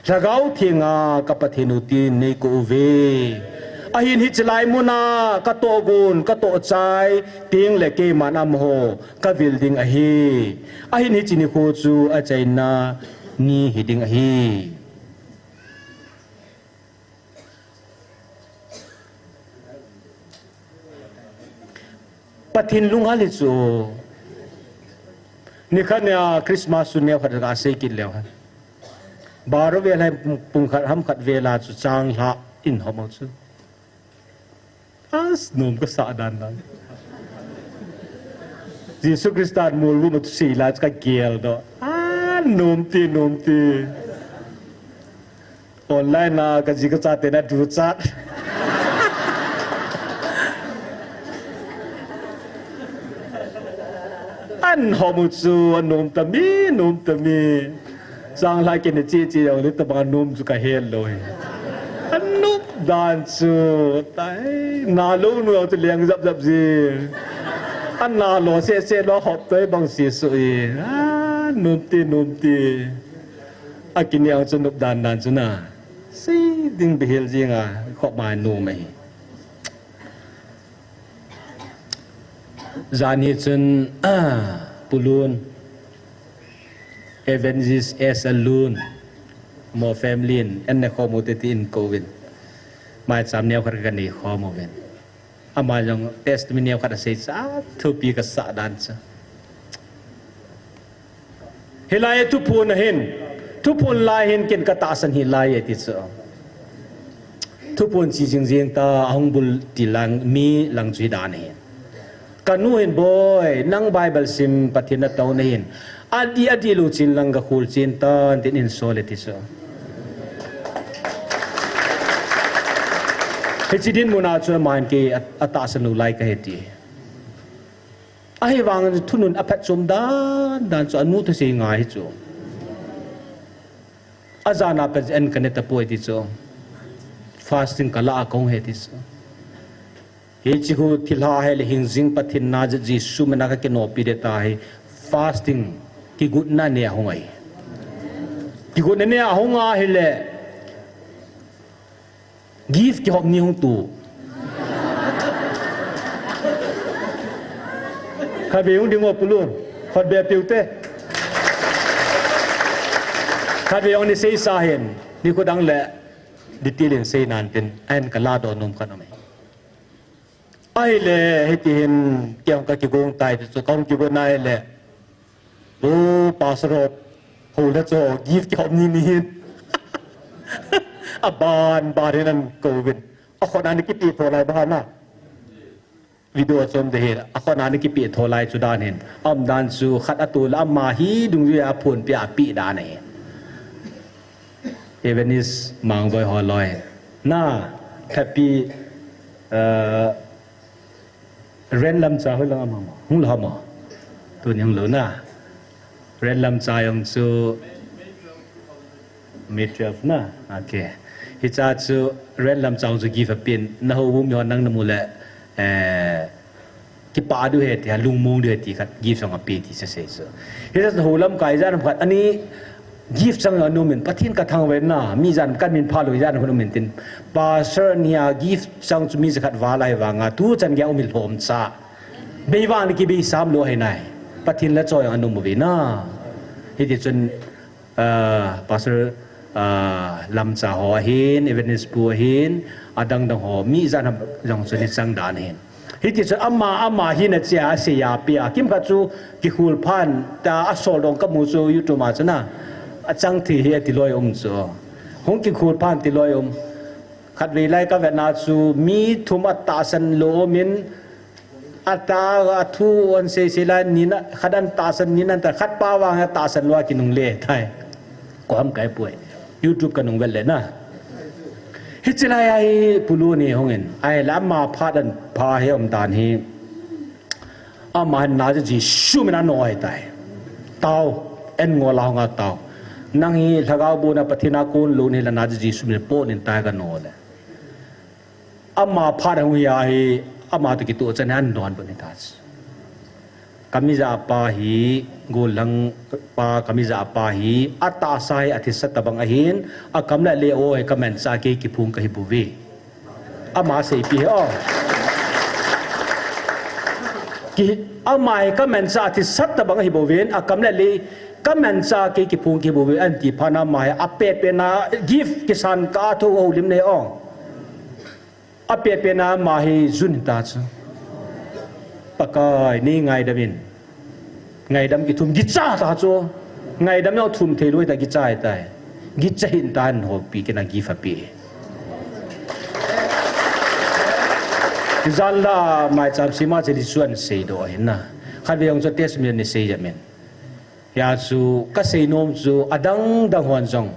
Lhagao Thenga ka Pathen u tin neikou uve. Ahin hiche lai muna katohgon, katohchai tengle keiman amaho kavil ding ahi. Ahin hiche nikho chu achaina ni hiding ahi. Pathen lunghel hi chu. Nikhat nia Christmas chu neokhat gasei kit leu hen. Baro vel a pung khat ham khat vel a chu changlhah in hom u chu. As, nom kasah dan dan. Jesu Christa in molvu ma thusei lai chu kagel doh. Ah, nom ti, nom ti. Online a kaji kachate na duchat. An hom u chu, anom tami, nom tami. Changlhah kine chi chi jong le tabang anom chu kahet lou hi. Anom dan chu, tai, nalou nu jong chu leng jap jap ji. Analo seh seh lou hop toi bang si su i. Ah, nom ti, nom ti. Akine ang chu nop dan dan chu na. Sei ding bihil jing a, khop mai nom ahi. Jan hi chun, ah, Pu Lun, Evangelist S L Lun, mo family in, an ne khom u te tin kouvin. Maicham neokhat kanei khom uvin. Ama jong testimony neokhat asei chu, athupi kasah dan chu. Hilai a thuphon ahin, thuphon lai hin ken katahsan hilai e ti chu. Thuphon chi jing jing ta, ahung bul ti lang, mi lang chu hi dan ahin. Kanu hin, "Boi, nang Bible sim Pathen natou nahin. Adih, adih lou chin lang gakhol chin tan," tin einsol e ti chu. Hiche dinmun a chu amahin kei a, atahsan lou lai kahi ti. Ahivang thunun aphatchom dan dan chu anu thusei ngai hi chu. Ajan a pat an kane tapoi ti chu. Fasting kalah a kahung hi ti chu. Hiche khu thilha hile hingjing Pathen na Jesu mina kakinopi ding tahi. Fasting kigotna nei ahung ahi. Kigotna nei ahung ahile. Gift kihop ni hung tu. Khatvei hung ding o Pu Lun. Khatvei piu te. Khatvei hung ni seisa hin. Nikho dang le. Detail in sei nan tin. An kala do nom khat ahi. Ahile, hiti hin, kei hung kakigong tai, chu kahung kigon ahile. O, Pastor ho, ho le chu, gift kihop ni ni hin. Aban, ban hin an kouvin. Akhona ni kipe tho lai bana. Video chom de hin. Akhona ni kipe tho lai chu dan hin. Aum dan chu, khat atul ama hi dungjui a phone pi a pi dan ahi. Evangelist Mangboi ho loi. Na, happy, uh, Ren Lamcha hoi lang ama mo. Hung lou mo. Tuni hung lou na. Ren Lamcha jong chu. May twelve na. Okay. Hicha chu Ren Lamcha chu gift apen, na hou um ho nang namu le, eh, kipah diu ahi ti, lungmong diu ahi ti khat gift jong ape ti asei chu. Hicha chu hou lamkai ijat ham khat, ani gift chang jong aum in, Pathen kathangvah in, mi ijat ham kamin phalou ijat ham aum in tin. Pastor nia gift chang chu mi jakhat val ahi vanga, tuchan gei a um hi lhomcha. Bei vang le kibei sam lou ahi nai. Pathen la choi jong aum uve na. Hiti chun, ah, Pastor, ah, Lamcha ho ahin, Evangelist Pu ahin, adang dang ho, mi ijat ham jong chu ni chang dan ahin. Hiti chun ama, ama hina chia asei a pe a. Kimkhat chu kikhul phan ta asol dong kamu chu YouTube a chu na. Achang thei hi ati loi um chu. Hung kikhul phan ti loi um. Khatvei lai kavet na chu mi thum atahsan lou um in, ata, athu ahin sei sei lai, nina, khat in atahsan, nina in ta, khat pa vang atahsan lou a kinungle tai. Ko ham kai poi. YouTube kanung vet le na. Hichi lai a hi Pu Lun hi hung in. Ahile ama phat in pha hi um dan hi. Ama hin na Jesu min a no ahi tai. Tao, en ngol a hung a tao. Nang hi lhagao boh na Pathen a kon lou nahi le na Jesu min a pot in tai kano le. Ama phat hung hi a hi, ama toh kitoh chan hin don bon hi ta chu. Kamija pa hi, gollhang pa, kamija pa hi, atahsa hi athisa tabang ahin, akam le le o hi kamanchah kei kiphung kahi bouve. Ama seipi hi o. Ki, ama hi kamanchah athisa tabang ahi bouvin, akam le le kamanchah kei kiphung kahi bouve, anti phat na ama hi apet pet na gift kisan ka tho houlim nei o. Apet pet na ama hi jun ta chu. Pakai nei ngaidam in. Ngaidam kithum gicha ta chu. Ngaidam jong thum thei lou ta gicha tai. Gicha hin ta hin hopi kina gift ape. Jan la maicham sima cheli suan seidoh ahin na. Khatvei jong chu testimony sei jep in. Hia chu kasei nom chu adang dang hon jong.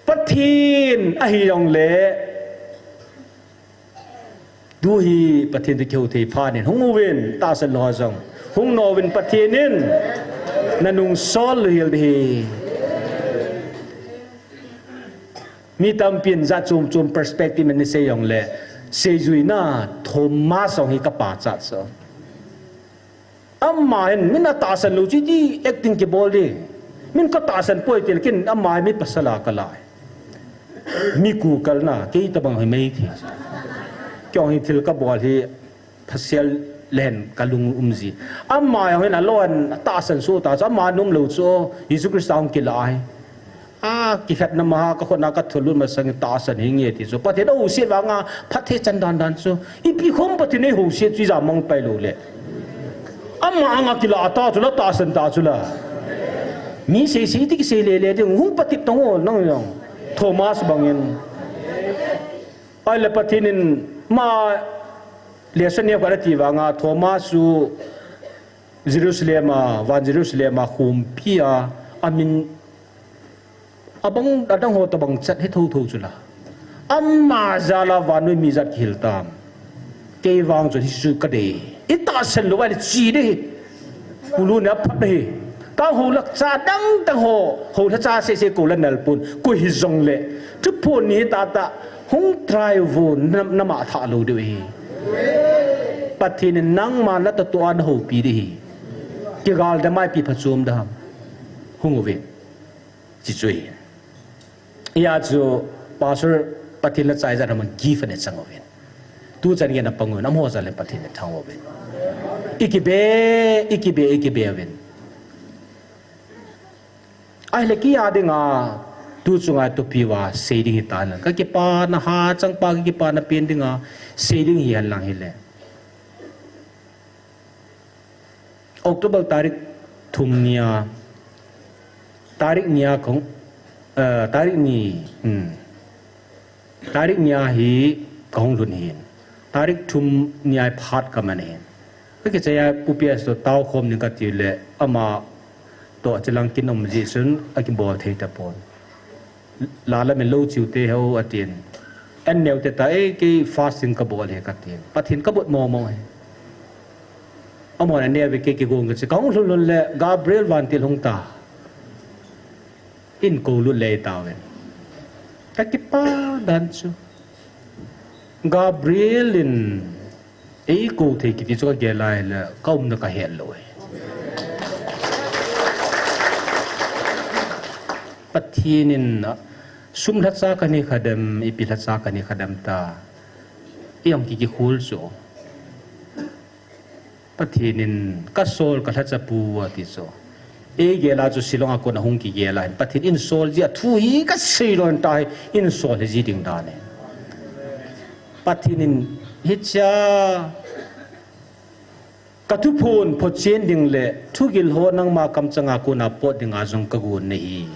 Pathen ahi jong le. Tu hi Pathen toh kihou thei phat in hung uvin, tahsan lou jong. Hung nouvin Pathen in nanung sol lou hel ding ahi. Mi tampin jat chom chom perspective in sei jong le, seijui na Thomas jong hi kapa cha so. Ama hin, min atahsan lou chu iti acting kibol ding. Min katahsan poi ti le ken ama hi mi pasal a kala. Mi ku kalna, kei tabang hi mei thi. Kei hi thil kabol hi pasal len kalung um ji. Ama hin alou in tahsan so ta chu ama nom lou chu Jesu Christa hung kila hi. A, kikhetna ma, kakhutna katholut masang tahsan hinge ti chu. Pathen ahouset vanga, phatthei chan dan dan chu. Ipi khom Pathen ahouset chu ijat mang pai lou le. Ama anga kila ta chu la, tahsan ta chu la. Mi sei sei ti kisei le le ding, hung patep tang o nang jong. Thomas bangin. Ahile Pathen in ama lesson neo khat ati vanga, Thomas chu Jerusalem a, van Jerusalem a khompi a, amin abang, adang ho tabang chat hi thotho chu la. Ama jal a vannoi mi jat kihil tam. Kei vang chu hichu kadei. Itahsan lou vai le chi ding. Pu Lun in aphat ding. Ka houlhah cha dang dang ho, houlhah cha seh seh kou la nal pon. Koi hijong le. Thuphon ni tah tah. Hung try uvin, na, nama thah lou ding ahi. Pathen in nangma natoh toh a nahoupi ding ahi. Kigal dam a ipi phachom dam. Hung uvin. Chi chu ahi. Hia chu pastor Pathen la chai jat ham gift ana chang uvin. Tu chan gei na pang uvin, amaho jal in Pathen in thangvah uvin. Ikibe, ikibe, ikibe uvin. Ahile kei a dinga, tu chunga topic va sei ding hitan. Ka kipana hachang pa, ka kipana pen dinga, sei ding hi henlang hile. October tarik thum nia, tarik nia kong, eh, tarik ni, hmm. Tarik nia hi kahung lhun ahin. Tarik thum nia hi phat kaman ahin. Ka kichai a Pu P S toh tao khom ning kati le ama toh chilang kin um jeh chun akibol thei tapon. La la min lo chiu te ho atin. An neo te ta e kei fasting kabol e katin. Pathen kabol mo mo e. Amon an neo ve kei kigong kachi kahung lhun lhun le Gabriel vantil hung ta. In kou lut le tauvin. Ka kipa dan chu. Gabriel in eikou thei kiti chu ka gel a ahile ka umna ka het lou e. Pathen in, sum lhacha ka nei kha dem, ipi lhacha ka nei kha dem ta. Ei hung kikikhol chu. Pathen in ka sol ka lhacha pu ati chu. Ei gel a chu Shillong a kon a hung kigel a hin. Pathen in sol jia thu hi ka sei lou ta hi in sol hi ji ding dan e. Pathen in hichea ka thuphon phochen ding le thugil ho nangma kamchang a kon a pot ding a jong ka gon nahi.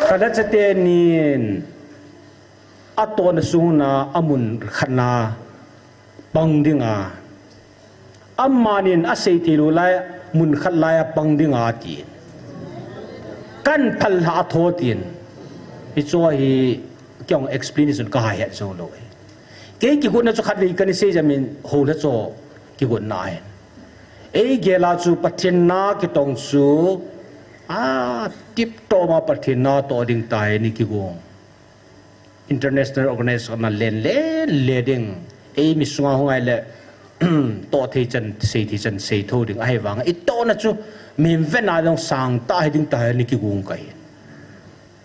Ka lhacha teni in atohna sunga amun khat na pang ding a, amanin asei thei lou lai mun khat lai a pang ding a tin. Kan phal lha a tho tin. Hichu hi kei jong explanation ka ha het jou lou e. Kei kigotna chu khatvei ka nei sei jia min ho lha chu kigotna ahin. Ei gel a chu Pathen na kitong chu a tip to ma Pathen na toh ding ta hi ni kigong. International organization na len len le ding. Ei mi sunga hung ahile, toh thei chan, sei thei chan, sei tho ding. Ahivang, i tohna chu, min ven a jong sang ta hi ding ta hi ni kigong ka hi.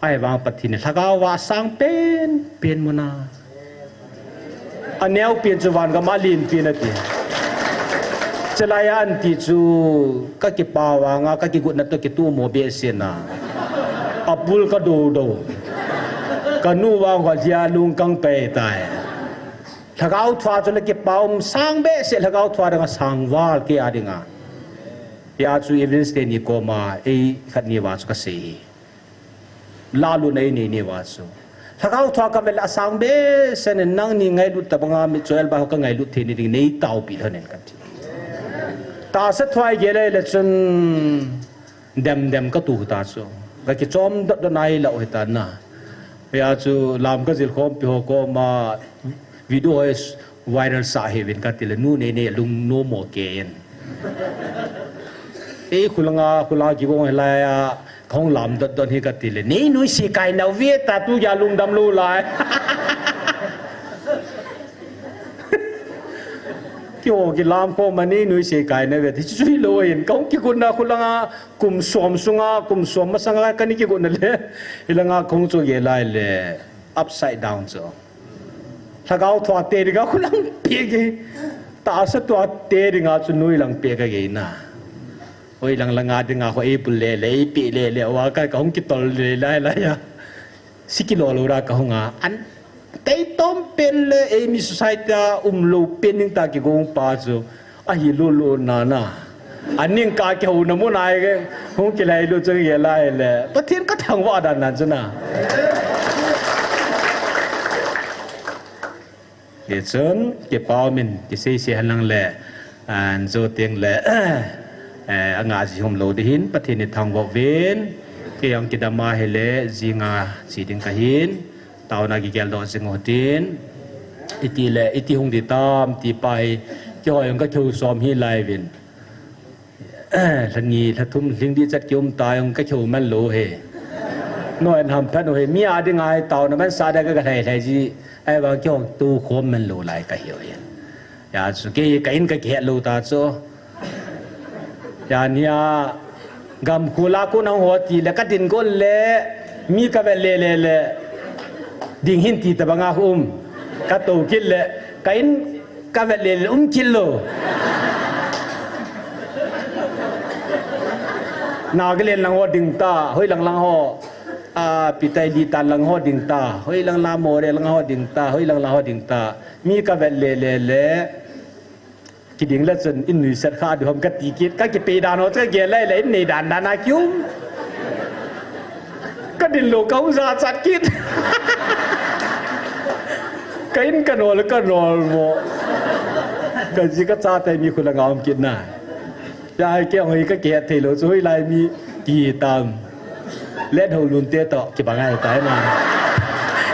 Ahivang Pathen in lhagao va sang pen, pen muna. Aneo pen chu van gam a len pen ati. Chelai a anti chu ka kipa vanga, ka kigotna toh kitumo behseh na. Apul ka do do. Ka nu vang ho jia lung kang pe tai. Lhagao thua chu le kipa um sang behseh, lhagao thua dang a sang val kei a ding a. Hia chu Evangelist teni koma, ei khat ni va chu ka sei hi. Lalu nei nei ni va chu. Lhagao thua ka vel a sang behseh nen nangni ngailut tabanga mi choel ba ka ngailut thei ni ding nei tao pi lhonen ka ti. Tahsa thua i gel le chun dem dem ka tu ta chu. Ka kichom dot dot nai lau hi ta na. Hia chu lam ka jil khompi ho koma video ho viral sa hi vin ka ti le nu nei nei lung no mo ke en. Ei khulanga, khulanga kigong hilai a, kong lam dot dot hi ka ti le. Nei nui si kai nau ve ta tu ya lungdam lou lai. Kei ho kilam khom a nei nui si kai nau ve. Ti chu hilou in, kong kigotna khulanga, kum som sunga, kum som masanga, ka ni kigotna le. Hilanga kong chu gel lai le, upside down chu. Lhagao thua te dinga khulang pe ge. Tahsa thua te dinga chu nui lang pe ka ge na. Oi lang langa dinga ho ei bul le le, ei pe le le, wa ka ka hung kitol le lai lai ya. Si kilo lo ra ka hung a. An tei tom pen le, ei mi society a um lo pen ning ta kigong pa chu. Ahi lulu nana. Aning ka kihou na mun ai ke. Hung kilai lu chu ye lai le. Pathen ka thangvah dan nan chu na. Hichun, kipah min, kisei sei hen lang le. An jo teng le. Eh, anga ji hom lo di hin, Pathen ni thangvah uvin. Kei jong kidam a hile, jinga ji ding ka hin. Taona kigel doh jing u tin. Iti le, iti hung di tam, ti pa hi. Kihoi hung ka kihou som hi lai vin. Lha ni, lha thum, lhing di chat kium ta hung ka kihou man lou he. Noi an ham phan u he. Mi a ding a hi taona man sa da ka ka lhai lhai ji. Ai vang kihou tu khom man lou lai ka hi u he. Ya chu kei ka in ka kihet lou ta chu. Ya nia, gam khula ku nang ho ti le ka din gol le, mi ka vet le le le, ding hin ti ta banga um, ka to kit le, ka in ka vet le le um kit lo. Nagaland lang ho ding ta, hoi lang lang ho, a, Pitai di tan lang ho ding ta, hoi lang la Moreh lang ho ding ta, hoi lang la ho ding ta, mi ka vet le le le, Kiding le chun in nuisat kha di hom ka ti kit, ka kipe dan ho chu ka gel lai le in nei dan dan a kium. Ka din lou ka hung ja chat kit. Ka in ka nol ka nol mo. Ka ji ka cha tai mi khu la nga um kit na. Ya hai ke hoi ka ke thei lou chu hoi lai mi ki tam. Let ho lun te to, kibang ai tai na.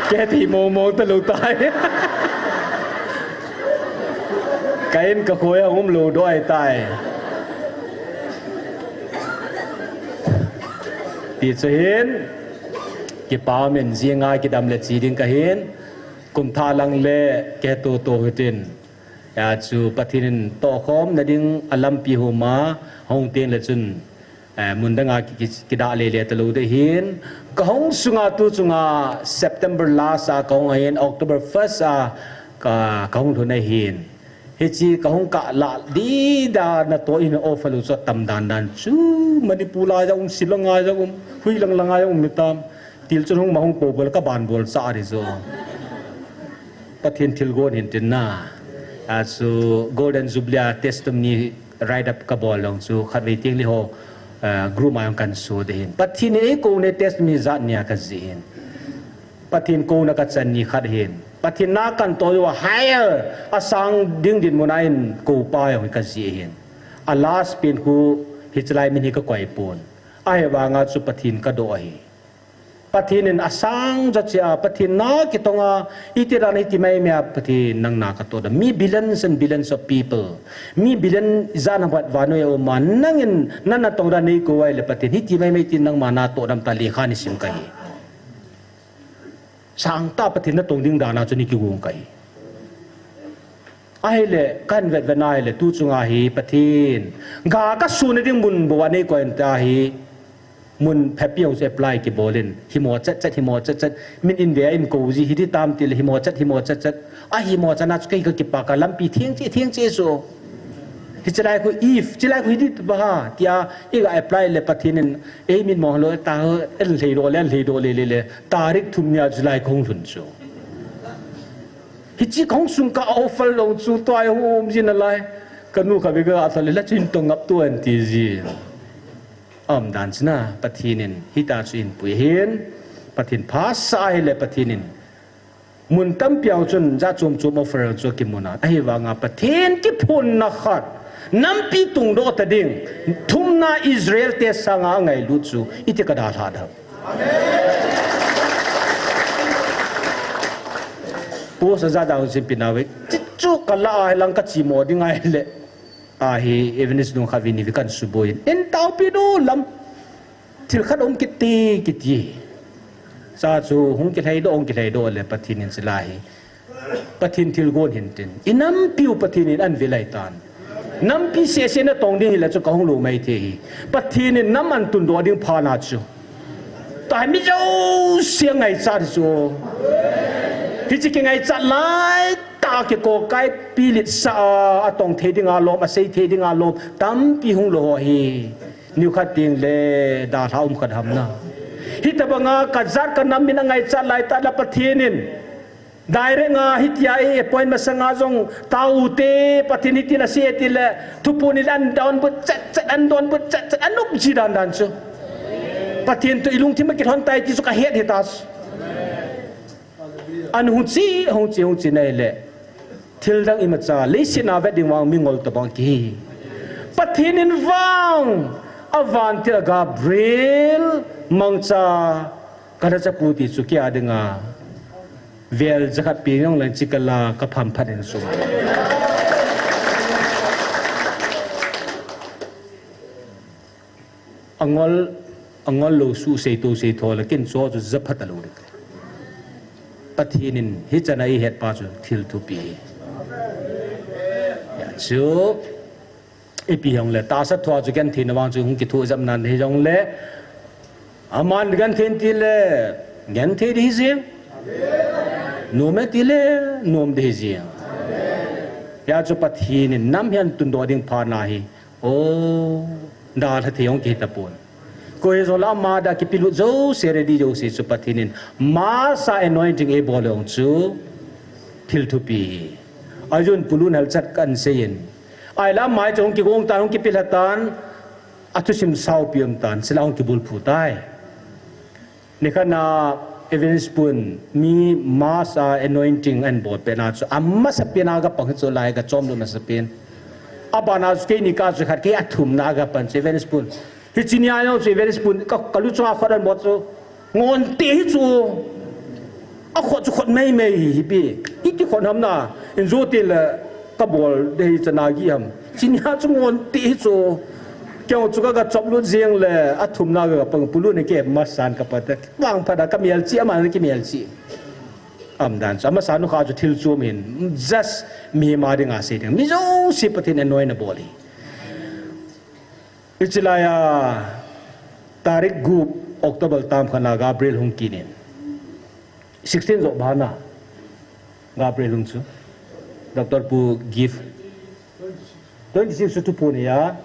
Ke thei mong mong ta lou tai. Ka in ka khoi a um lou doi tai. Ti chu hin, kipa min jinga kidam le chi ding kahin, kum thah lang le kei tu tu hitin. Hia chu Pathen in tohkhom na ding a lampi huma, hung teng le chun, eh, mun danga ki, ki, kidah le le talou ding hin. Kahung sunga tu chunga September last a kahung ahin, October first a ka, kahung lhun ahin. Hiche kahung kah lah ding dan natoh in offer lou chu atam dan dan chu Manipur lai jong um, Shillong lai jong um, hui lang lang lai jong um hitam. Til chun hung ma hung po bol ka ban bol cha ri jo. Pathen thilgon hin tin na. A chu Golden Jubilee a testimony write up ka bol jong chu khatvei teng le ho, eh, group a jong kan so ding hin. Pathen in eikou na testimony jat nia ka ji hin. Pathen kouna ka chan ni khat hin. Pathen na kan toh uva higher a sang ding dinmun a eikou pa jong hi ka ji hin. A last pen khu hiche lai min hi ka koi pon. Ahivanga chu Pathen ka doh ahi. Pathen in a sang ja chia, Pathen na kitong a, iti dan iti mai mai a, Pathen nang na ka toh da. Mi billions and billions of people. Mi billion jan a bat vannoi a um a, nangin na natong dan neikou uva ahile Pathen. Hiti mai mai tin nangma na toh dam ta lekha ni sim ka hi. Sangtah Pathen natong ding dan a chu ni kigong ka hi. Ahile, kan vet vet na ahile, tu chunga hi Pathen. Ga ka suna ding mun bou a neikoi in ta hi. Mun phapi jong chu apply kibol in. Himo chet chet, himo chet chet. Min India in kou ji hiti tam tile, himo chet, himo chet chet. A himo chet na chu kei ka kipa ka lampi theng che, theng che so. Hiche lai khu if, hiche lai khu hiti ba ha. Tia, i ga apply le Pathen in, ei min mo lo ta, el lhei lo le, el lhei lo le, le, le. Tarik thum nia July kahung lhun chu. Hiche kahung sung ka offer lou chu tua hung um jin alai. Ka nu ka vega a thale la chin tong ngap tu an ti ji. Aum dan china Pathen in hita chu eipui hin. Pathen phasah ahile Pathen in. Mun tampi a chun ja chom chom offer chu kimun a. Ahivanga Pathen kiphonna khat. Nampi tungdoh ta ding. Thumna Israel te sanga angailut chu. Iti ka dalha dam. Post a ja ja hung simpina ve. Chu ka la a lang ka chimo ding ahile. Ahi, Evangelist nung khat vini vi kan suboi. In taupi nu lam. Thil khat um kiti, kiti. Sa chu hung kilhai doh, hung kilhai doh le Pathen in sila hi. Pathen thilgon hin tin. I nampiu Pathen in an vil lai tan. Nampi sese natong ding hile chu kahung lou mai thei hi. Pathen in nam an tundoh ding pha na chu. Tahmi jouse ngaichat chu. Hiche kingaichat lai tah kikokai pilit sa a, atong thei ding a lom, asei thei ding a lom. Tampi hung lou ho hi. Niu khat ding le dalha um khat ham na. Hitabanga kajat kanam min angaichat lai tah la Pathen in. Direct nga hitia ei appoint masanga jong taute Pathen hitin asei tile thupun in an donbut chet chet, an donbut chet chet, an um ji dan dan chu. Pathen toh i lungthim a kilhon tai ti chu ka het hita chu. An hung chi, hung chi, hung chi nai le. Thil dang imacha, leiset a vet ding vang mingol tabang kihi. Pathen in vang, avantil a Gabriel, mangcha, Ka lhacha pu ti chu kei a dinga vel jakhat pi jong leng chi kala ka pham phat in sunga. Angol, angol lou su sei to sei tho la kin cho chu ja phat a lou ding. Pathen in hi chana i het pa chu thil thupi. Ya chu. Ipi hong le, tahsa thua chu genthei na vang chu hung kithu jam nan hi jong le, aman genthei ti le, genthei di hi jing. Nom e ti le, nom di hi jing. Ya chu Pathen in nam hian tundoh ding pha na hi. O, da tha thei hong ki ta pon. Ko hi jong la ama da kipilut jo se ready jo se chu Pathen in. Masa anointing e bol hong chu. Thil thupi. Ajun pulun hal chat kan se in. Ai la mai chu hung kigong tan, hung kipilha tan, a thusim saupi um tan, sila hung kibulphu tai. Nikhat na Evangelist Pun, mi mass a anointing an bol pen a chu, a masa pen a ka pang chu lai ka chom lu masa pen. A ban a chu kei ni ka chu khat kei a thum na ka pan chu Evangelist Pun. Hichi nia jong chu Evangelist Pun, ka, ka lu chunga khot an bol chu. Ngon te hi chu. A khot chu khot mei mei hi hi pi. Hi ti khot ham na. In zo te le ka bol de hi chana gi ham. Chi nia chu ngon te hi chu. Kei chu ka, ka chop lut jeng le, a thumna ka pang pulu ne ke masan ka pa te. Wang pa da ka mial chi, ama ne ki mial chi. Am dan chu, ama sanu kha chu thil chu min. Just mi ma ding a se ding. Mi jo si Pathen anoi na boli. Ichilaya, tarik gup October tam khana Gabriel hung kinin. Sixteen jo bana. Gabriel hung chu. Doctor Pu gift. Twenty-six chu tu pu ni ya.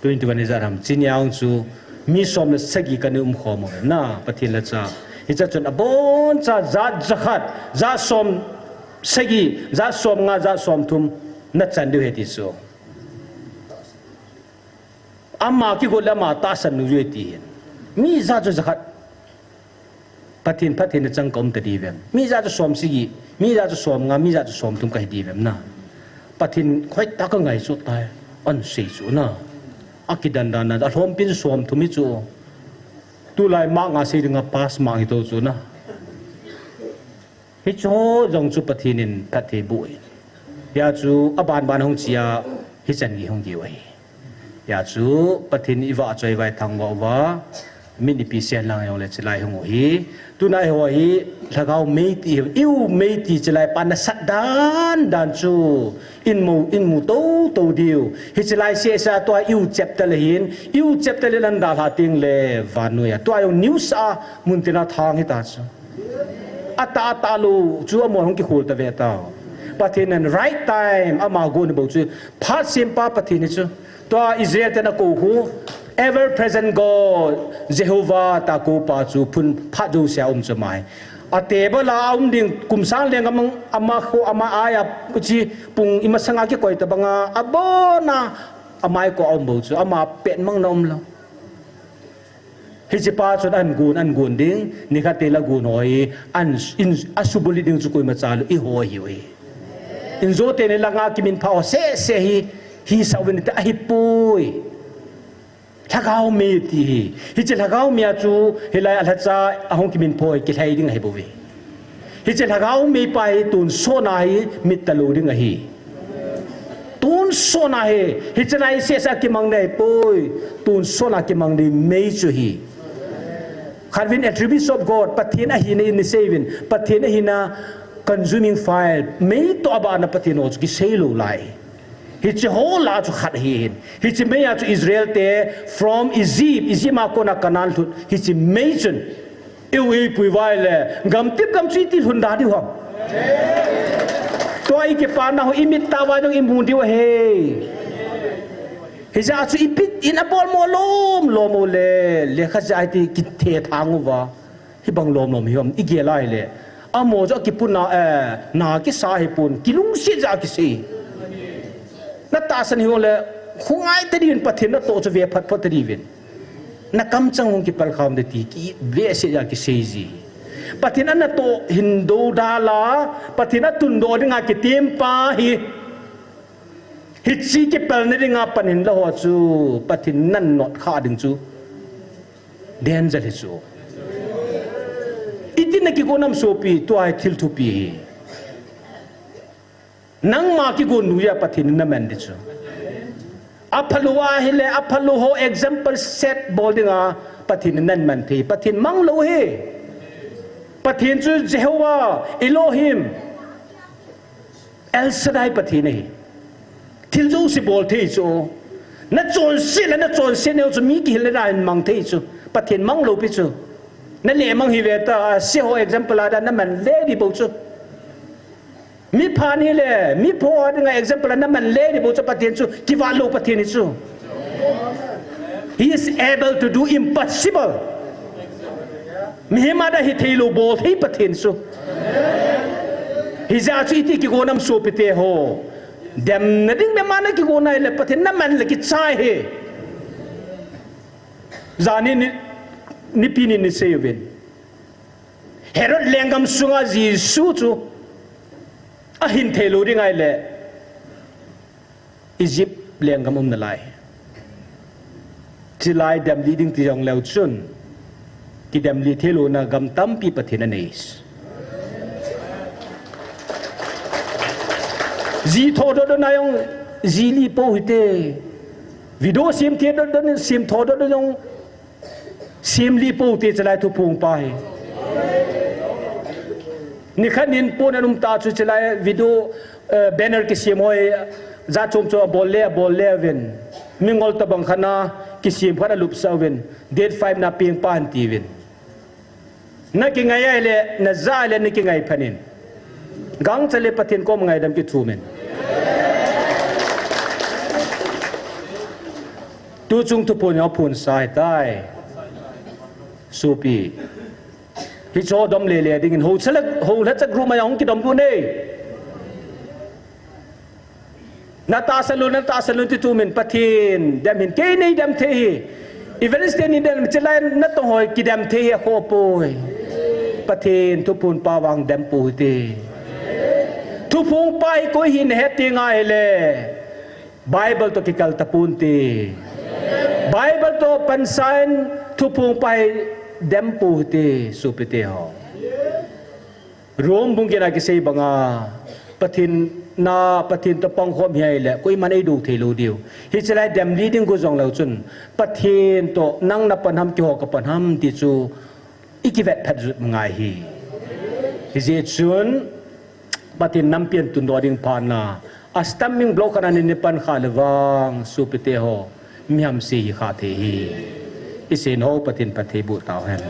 Twenty-one ni ja ram. Chin yang chu. Mi som le sagi ka ni um khom na. Pathen la cha. Hicha chun abon cha jat jakhat. Jat som sagi. Jat som nga jat som thum. Na chan diu he ti chu. Ama kigot le ama tahsan nu jui ti hin. Mi ja chu jakhat. Pathen, Pathen na chang ka um ta di vem. Mi ja chu som sigi, mi ja chu som nga, mi ja chu som thum ka hi di vem na. Pathen khoi ta ka ngai chu tai. An sei chu na. A kidan dan na, a hlom pin som thum hi chu. Tu lai ma nga sei dinga pass ma hi to chu na. Hichu jong chu Pathen in phatthei bu in. Ya chu aban ban hung chia hichan gi hung giu ahi. Ya chu Pathen i va choi vai thang va va min ipi sen lang jong le chilai hung u hi. Tuna i ho hi lhagao mei ti hi, iu mei ti chilai pan na sat dan dan chu in mu, in mu to to diu. Hi chilai se sa tua iu chapter le hin, iu chapter le lan da hla ting le van nu ya. Tua jong news a mun tina thang hi ta chu. Ata, ata lu, chu amol hung kikhol ta ve ta. Pathen in right time, ama gon bou chu. Phat sempa Pathen hi chu. Tua Israel ten akou hu. Ever present God, Jehovah, ta kou pa chu phun phat jo sia um chu mai. A table a um ding kum sang leng amang ama kho ama aya chi pung ima sanga kikoi ta banga abona amai ko um bou chu ama pen mang na um lo. Hiche pa chun an gun, an gun ding, nikhat te la gun ho hi, an, in, a subuli ding chu koima cha lou, i ho hi ui. In jo te ni langa kimin pha ho se se hi, hi sa uvin te ahi pui. Lhagao mei ti hi. Hiche lhagao mei a chu, hilai a lhacha, ahung kimin pho hi, kilhai ding ahi bou ve. Hiche lhagao mei pa hi tun sona hi mit ta lou ding ahi. Tun sona hi, hiche lai sesa kimang nei poi. Tun sona kimang nei mei chu hi. Khatvin attributes of God, Pathen ahina in ni seivin, Pathen ahina consuming fire, mei to abana Pathen ho chu kisei lou lai. Hiche ho la chu khat hi hin. Hiche mei a chu Israel te from Egypt, Egypt ma kona Canaan lhut. Hiche mei chun. Eu ei pui vai le, gam tip gam chui ti lhun da diu ham. Tua i kipana ho i mit ta vai dong i mu diu he. Hija chu i pit in a bol mo lom, lom mo le, le kha ja ti ki the thang uva. Hi bang lom lom hi ham, i gel a hi le. Amo jo kipuna, eh, na kisa hi pun, kilungset ja kisei. Na tahsan hi le, khungai ta diu in Pathen na to chu ve phat phat ta diu in. Na kamchang hung kipal kham de ti, kivehse ja kisei ji. Pathen ana to hin do da la, Pathen atun do dinga kitem pa hi. Hiche kipal na dinga pan hin la ho chu, Pathen nan not kha ding chu. Danger hi chu. Iti na kigon nam sopi, tua hi thil thupi hi. Nangma kigon nu ya Pathen in na man di chu. Aphalou a hi le, aphalou ho example set bol dinga Pathen in nan man thei. Pathen mang lou hi. Pathen chu Jehovah, Elohim. El Shaddai Pathen ahi. Thil jouse bol thei chu. Na chonse le na chonse neo chu mi kihil le na hin mang thei chu. Pathen mang lou pi chu. Na le mang hi ve ta, a, se ho example a da na man le di bou chu. Mi phan hi le, mi pho a dinga example a na man le di bou chu Pathen chu. Kiva lou Pathen hi chu. He is able to do impossible. Mihem a da hi thei lou bol thei Pathen chu. Hija chu iti kigon nam sopi te ho. Dem na ding dem a na kigon na le Pathen na man le kichai hi. Jani ni, nipi ni ni seiyuvin. Herod lenggam sunga Jesu chu ahin thei lou ding ahi le. Egypt lenggam um nalai. Chilai dem lih ding ti jong leu chun. Kidem lih thei louna gam tampi Pathen anei. Ji tho do do na jong ji li po hite. Video sem thei dot dot in, sem tho dot dot in, sem li pou te chulai thuphong pa hi. Nikhat nin pon anum ta chu chulai video, eh, banner kisem hoi, ja chom chom abol le, abol le uvin. Mingol tabang khat na kisem khat alupsah uvin. Date five na peng pa anti uvin. Na kingai ahile, na ja ahile na kingai phat in. Gangchal le Pathen kom ngaidam kithum in. Tuchung thuphon jong phonsa ahitai. Sopi. Hicho dom lele dingin ho chalak, ho lhachak group maiya hung kidom gu nei. Na tahsan lou, na tahsan lou ti tumin Pathen dem hin kei nei dem thei hi. Evangelist te nei dem chulai natong hoi kidem thei hi akhoh poi. Pathen thuphon pa vang dem pou hite. Thuphon pa hi koi hi nahet teng ahile Bible to kikal taponte. Bible to pansan thuphon pa hi dem pou hite, sopite ho. Rome bung get na kisei banga, Pathen na, Pathen to pangkhom hi ahile koiman eido thei lou diu. Hiche lai dem li ding gu jong leu chun, Pathen to nang na pan ham, keiho ka pan ham ti chu i kivet phat jut ngai hi. Hijeh chun, Pathen nampi a tun doh ding phat na, a stumbling block khat a nei pan kha le vang, sopite ho, mi hamse hi kha thei hi. I sei ho Pathen phatthei boh tau hen.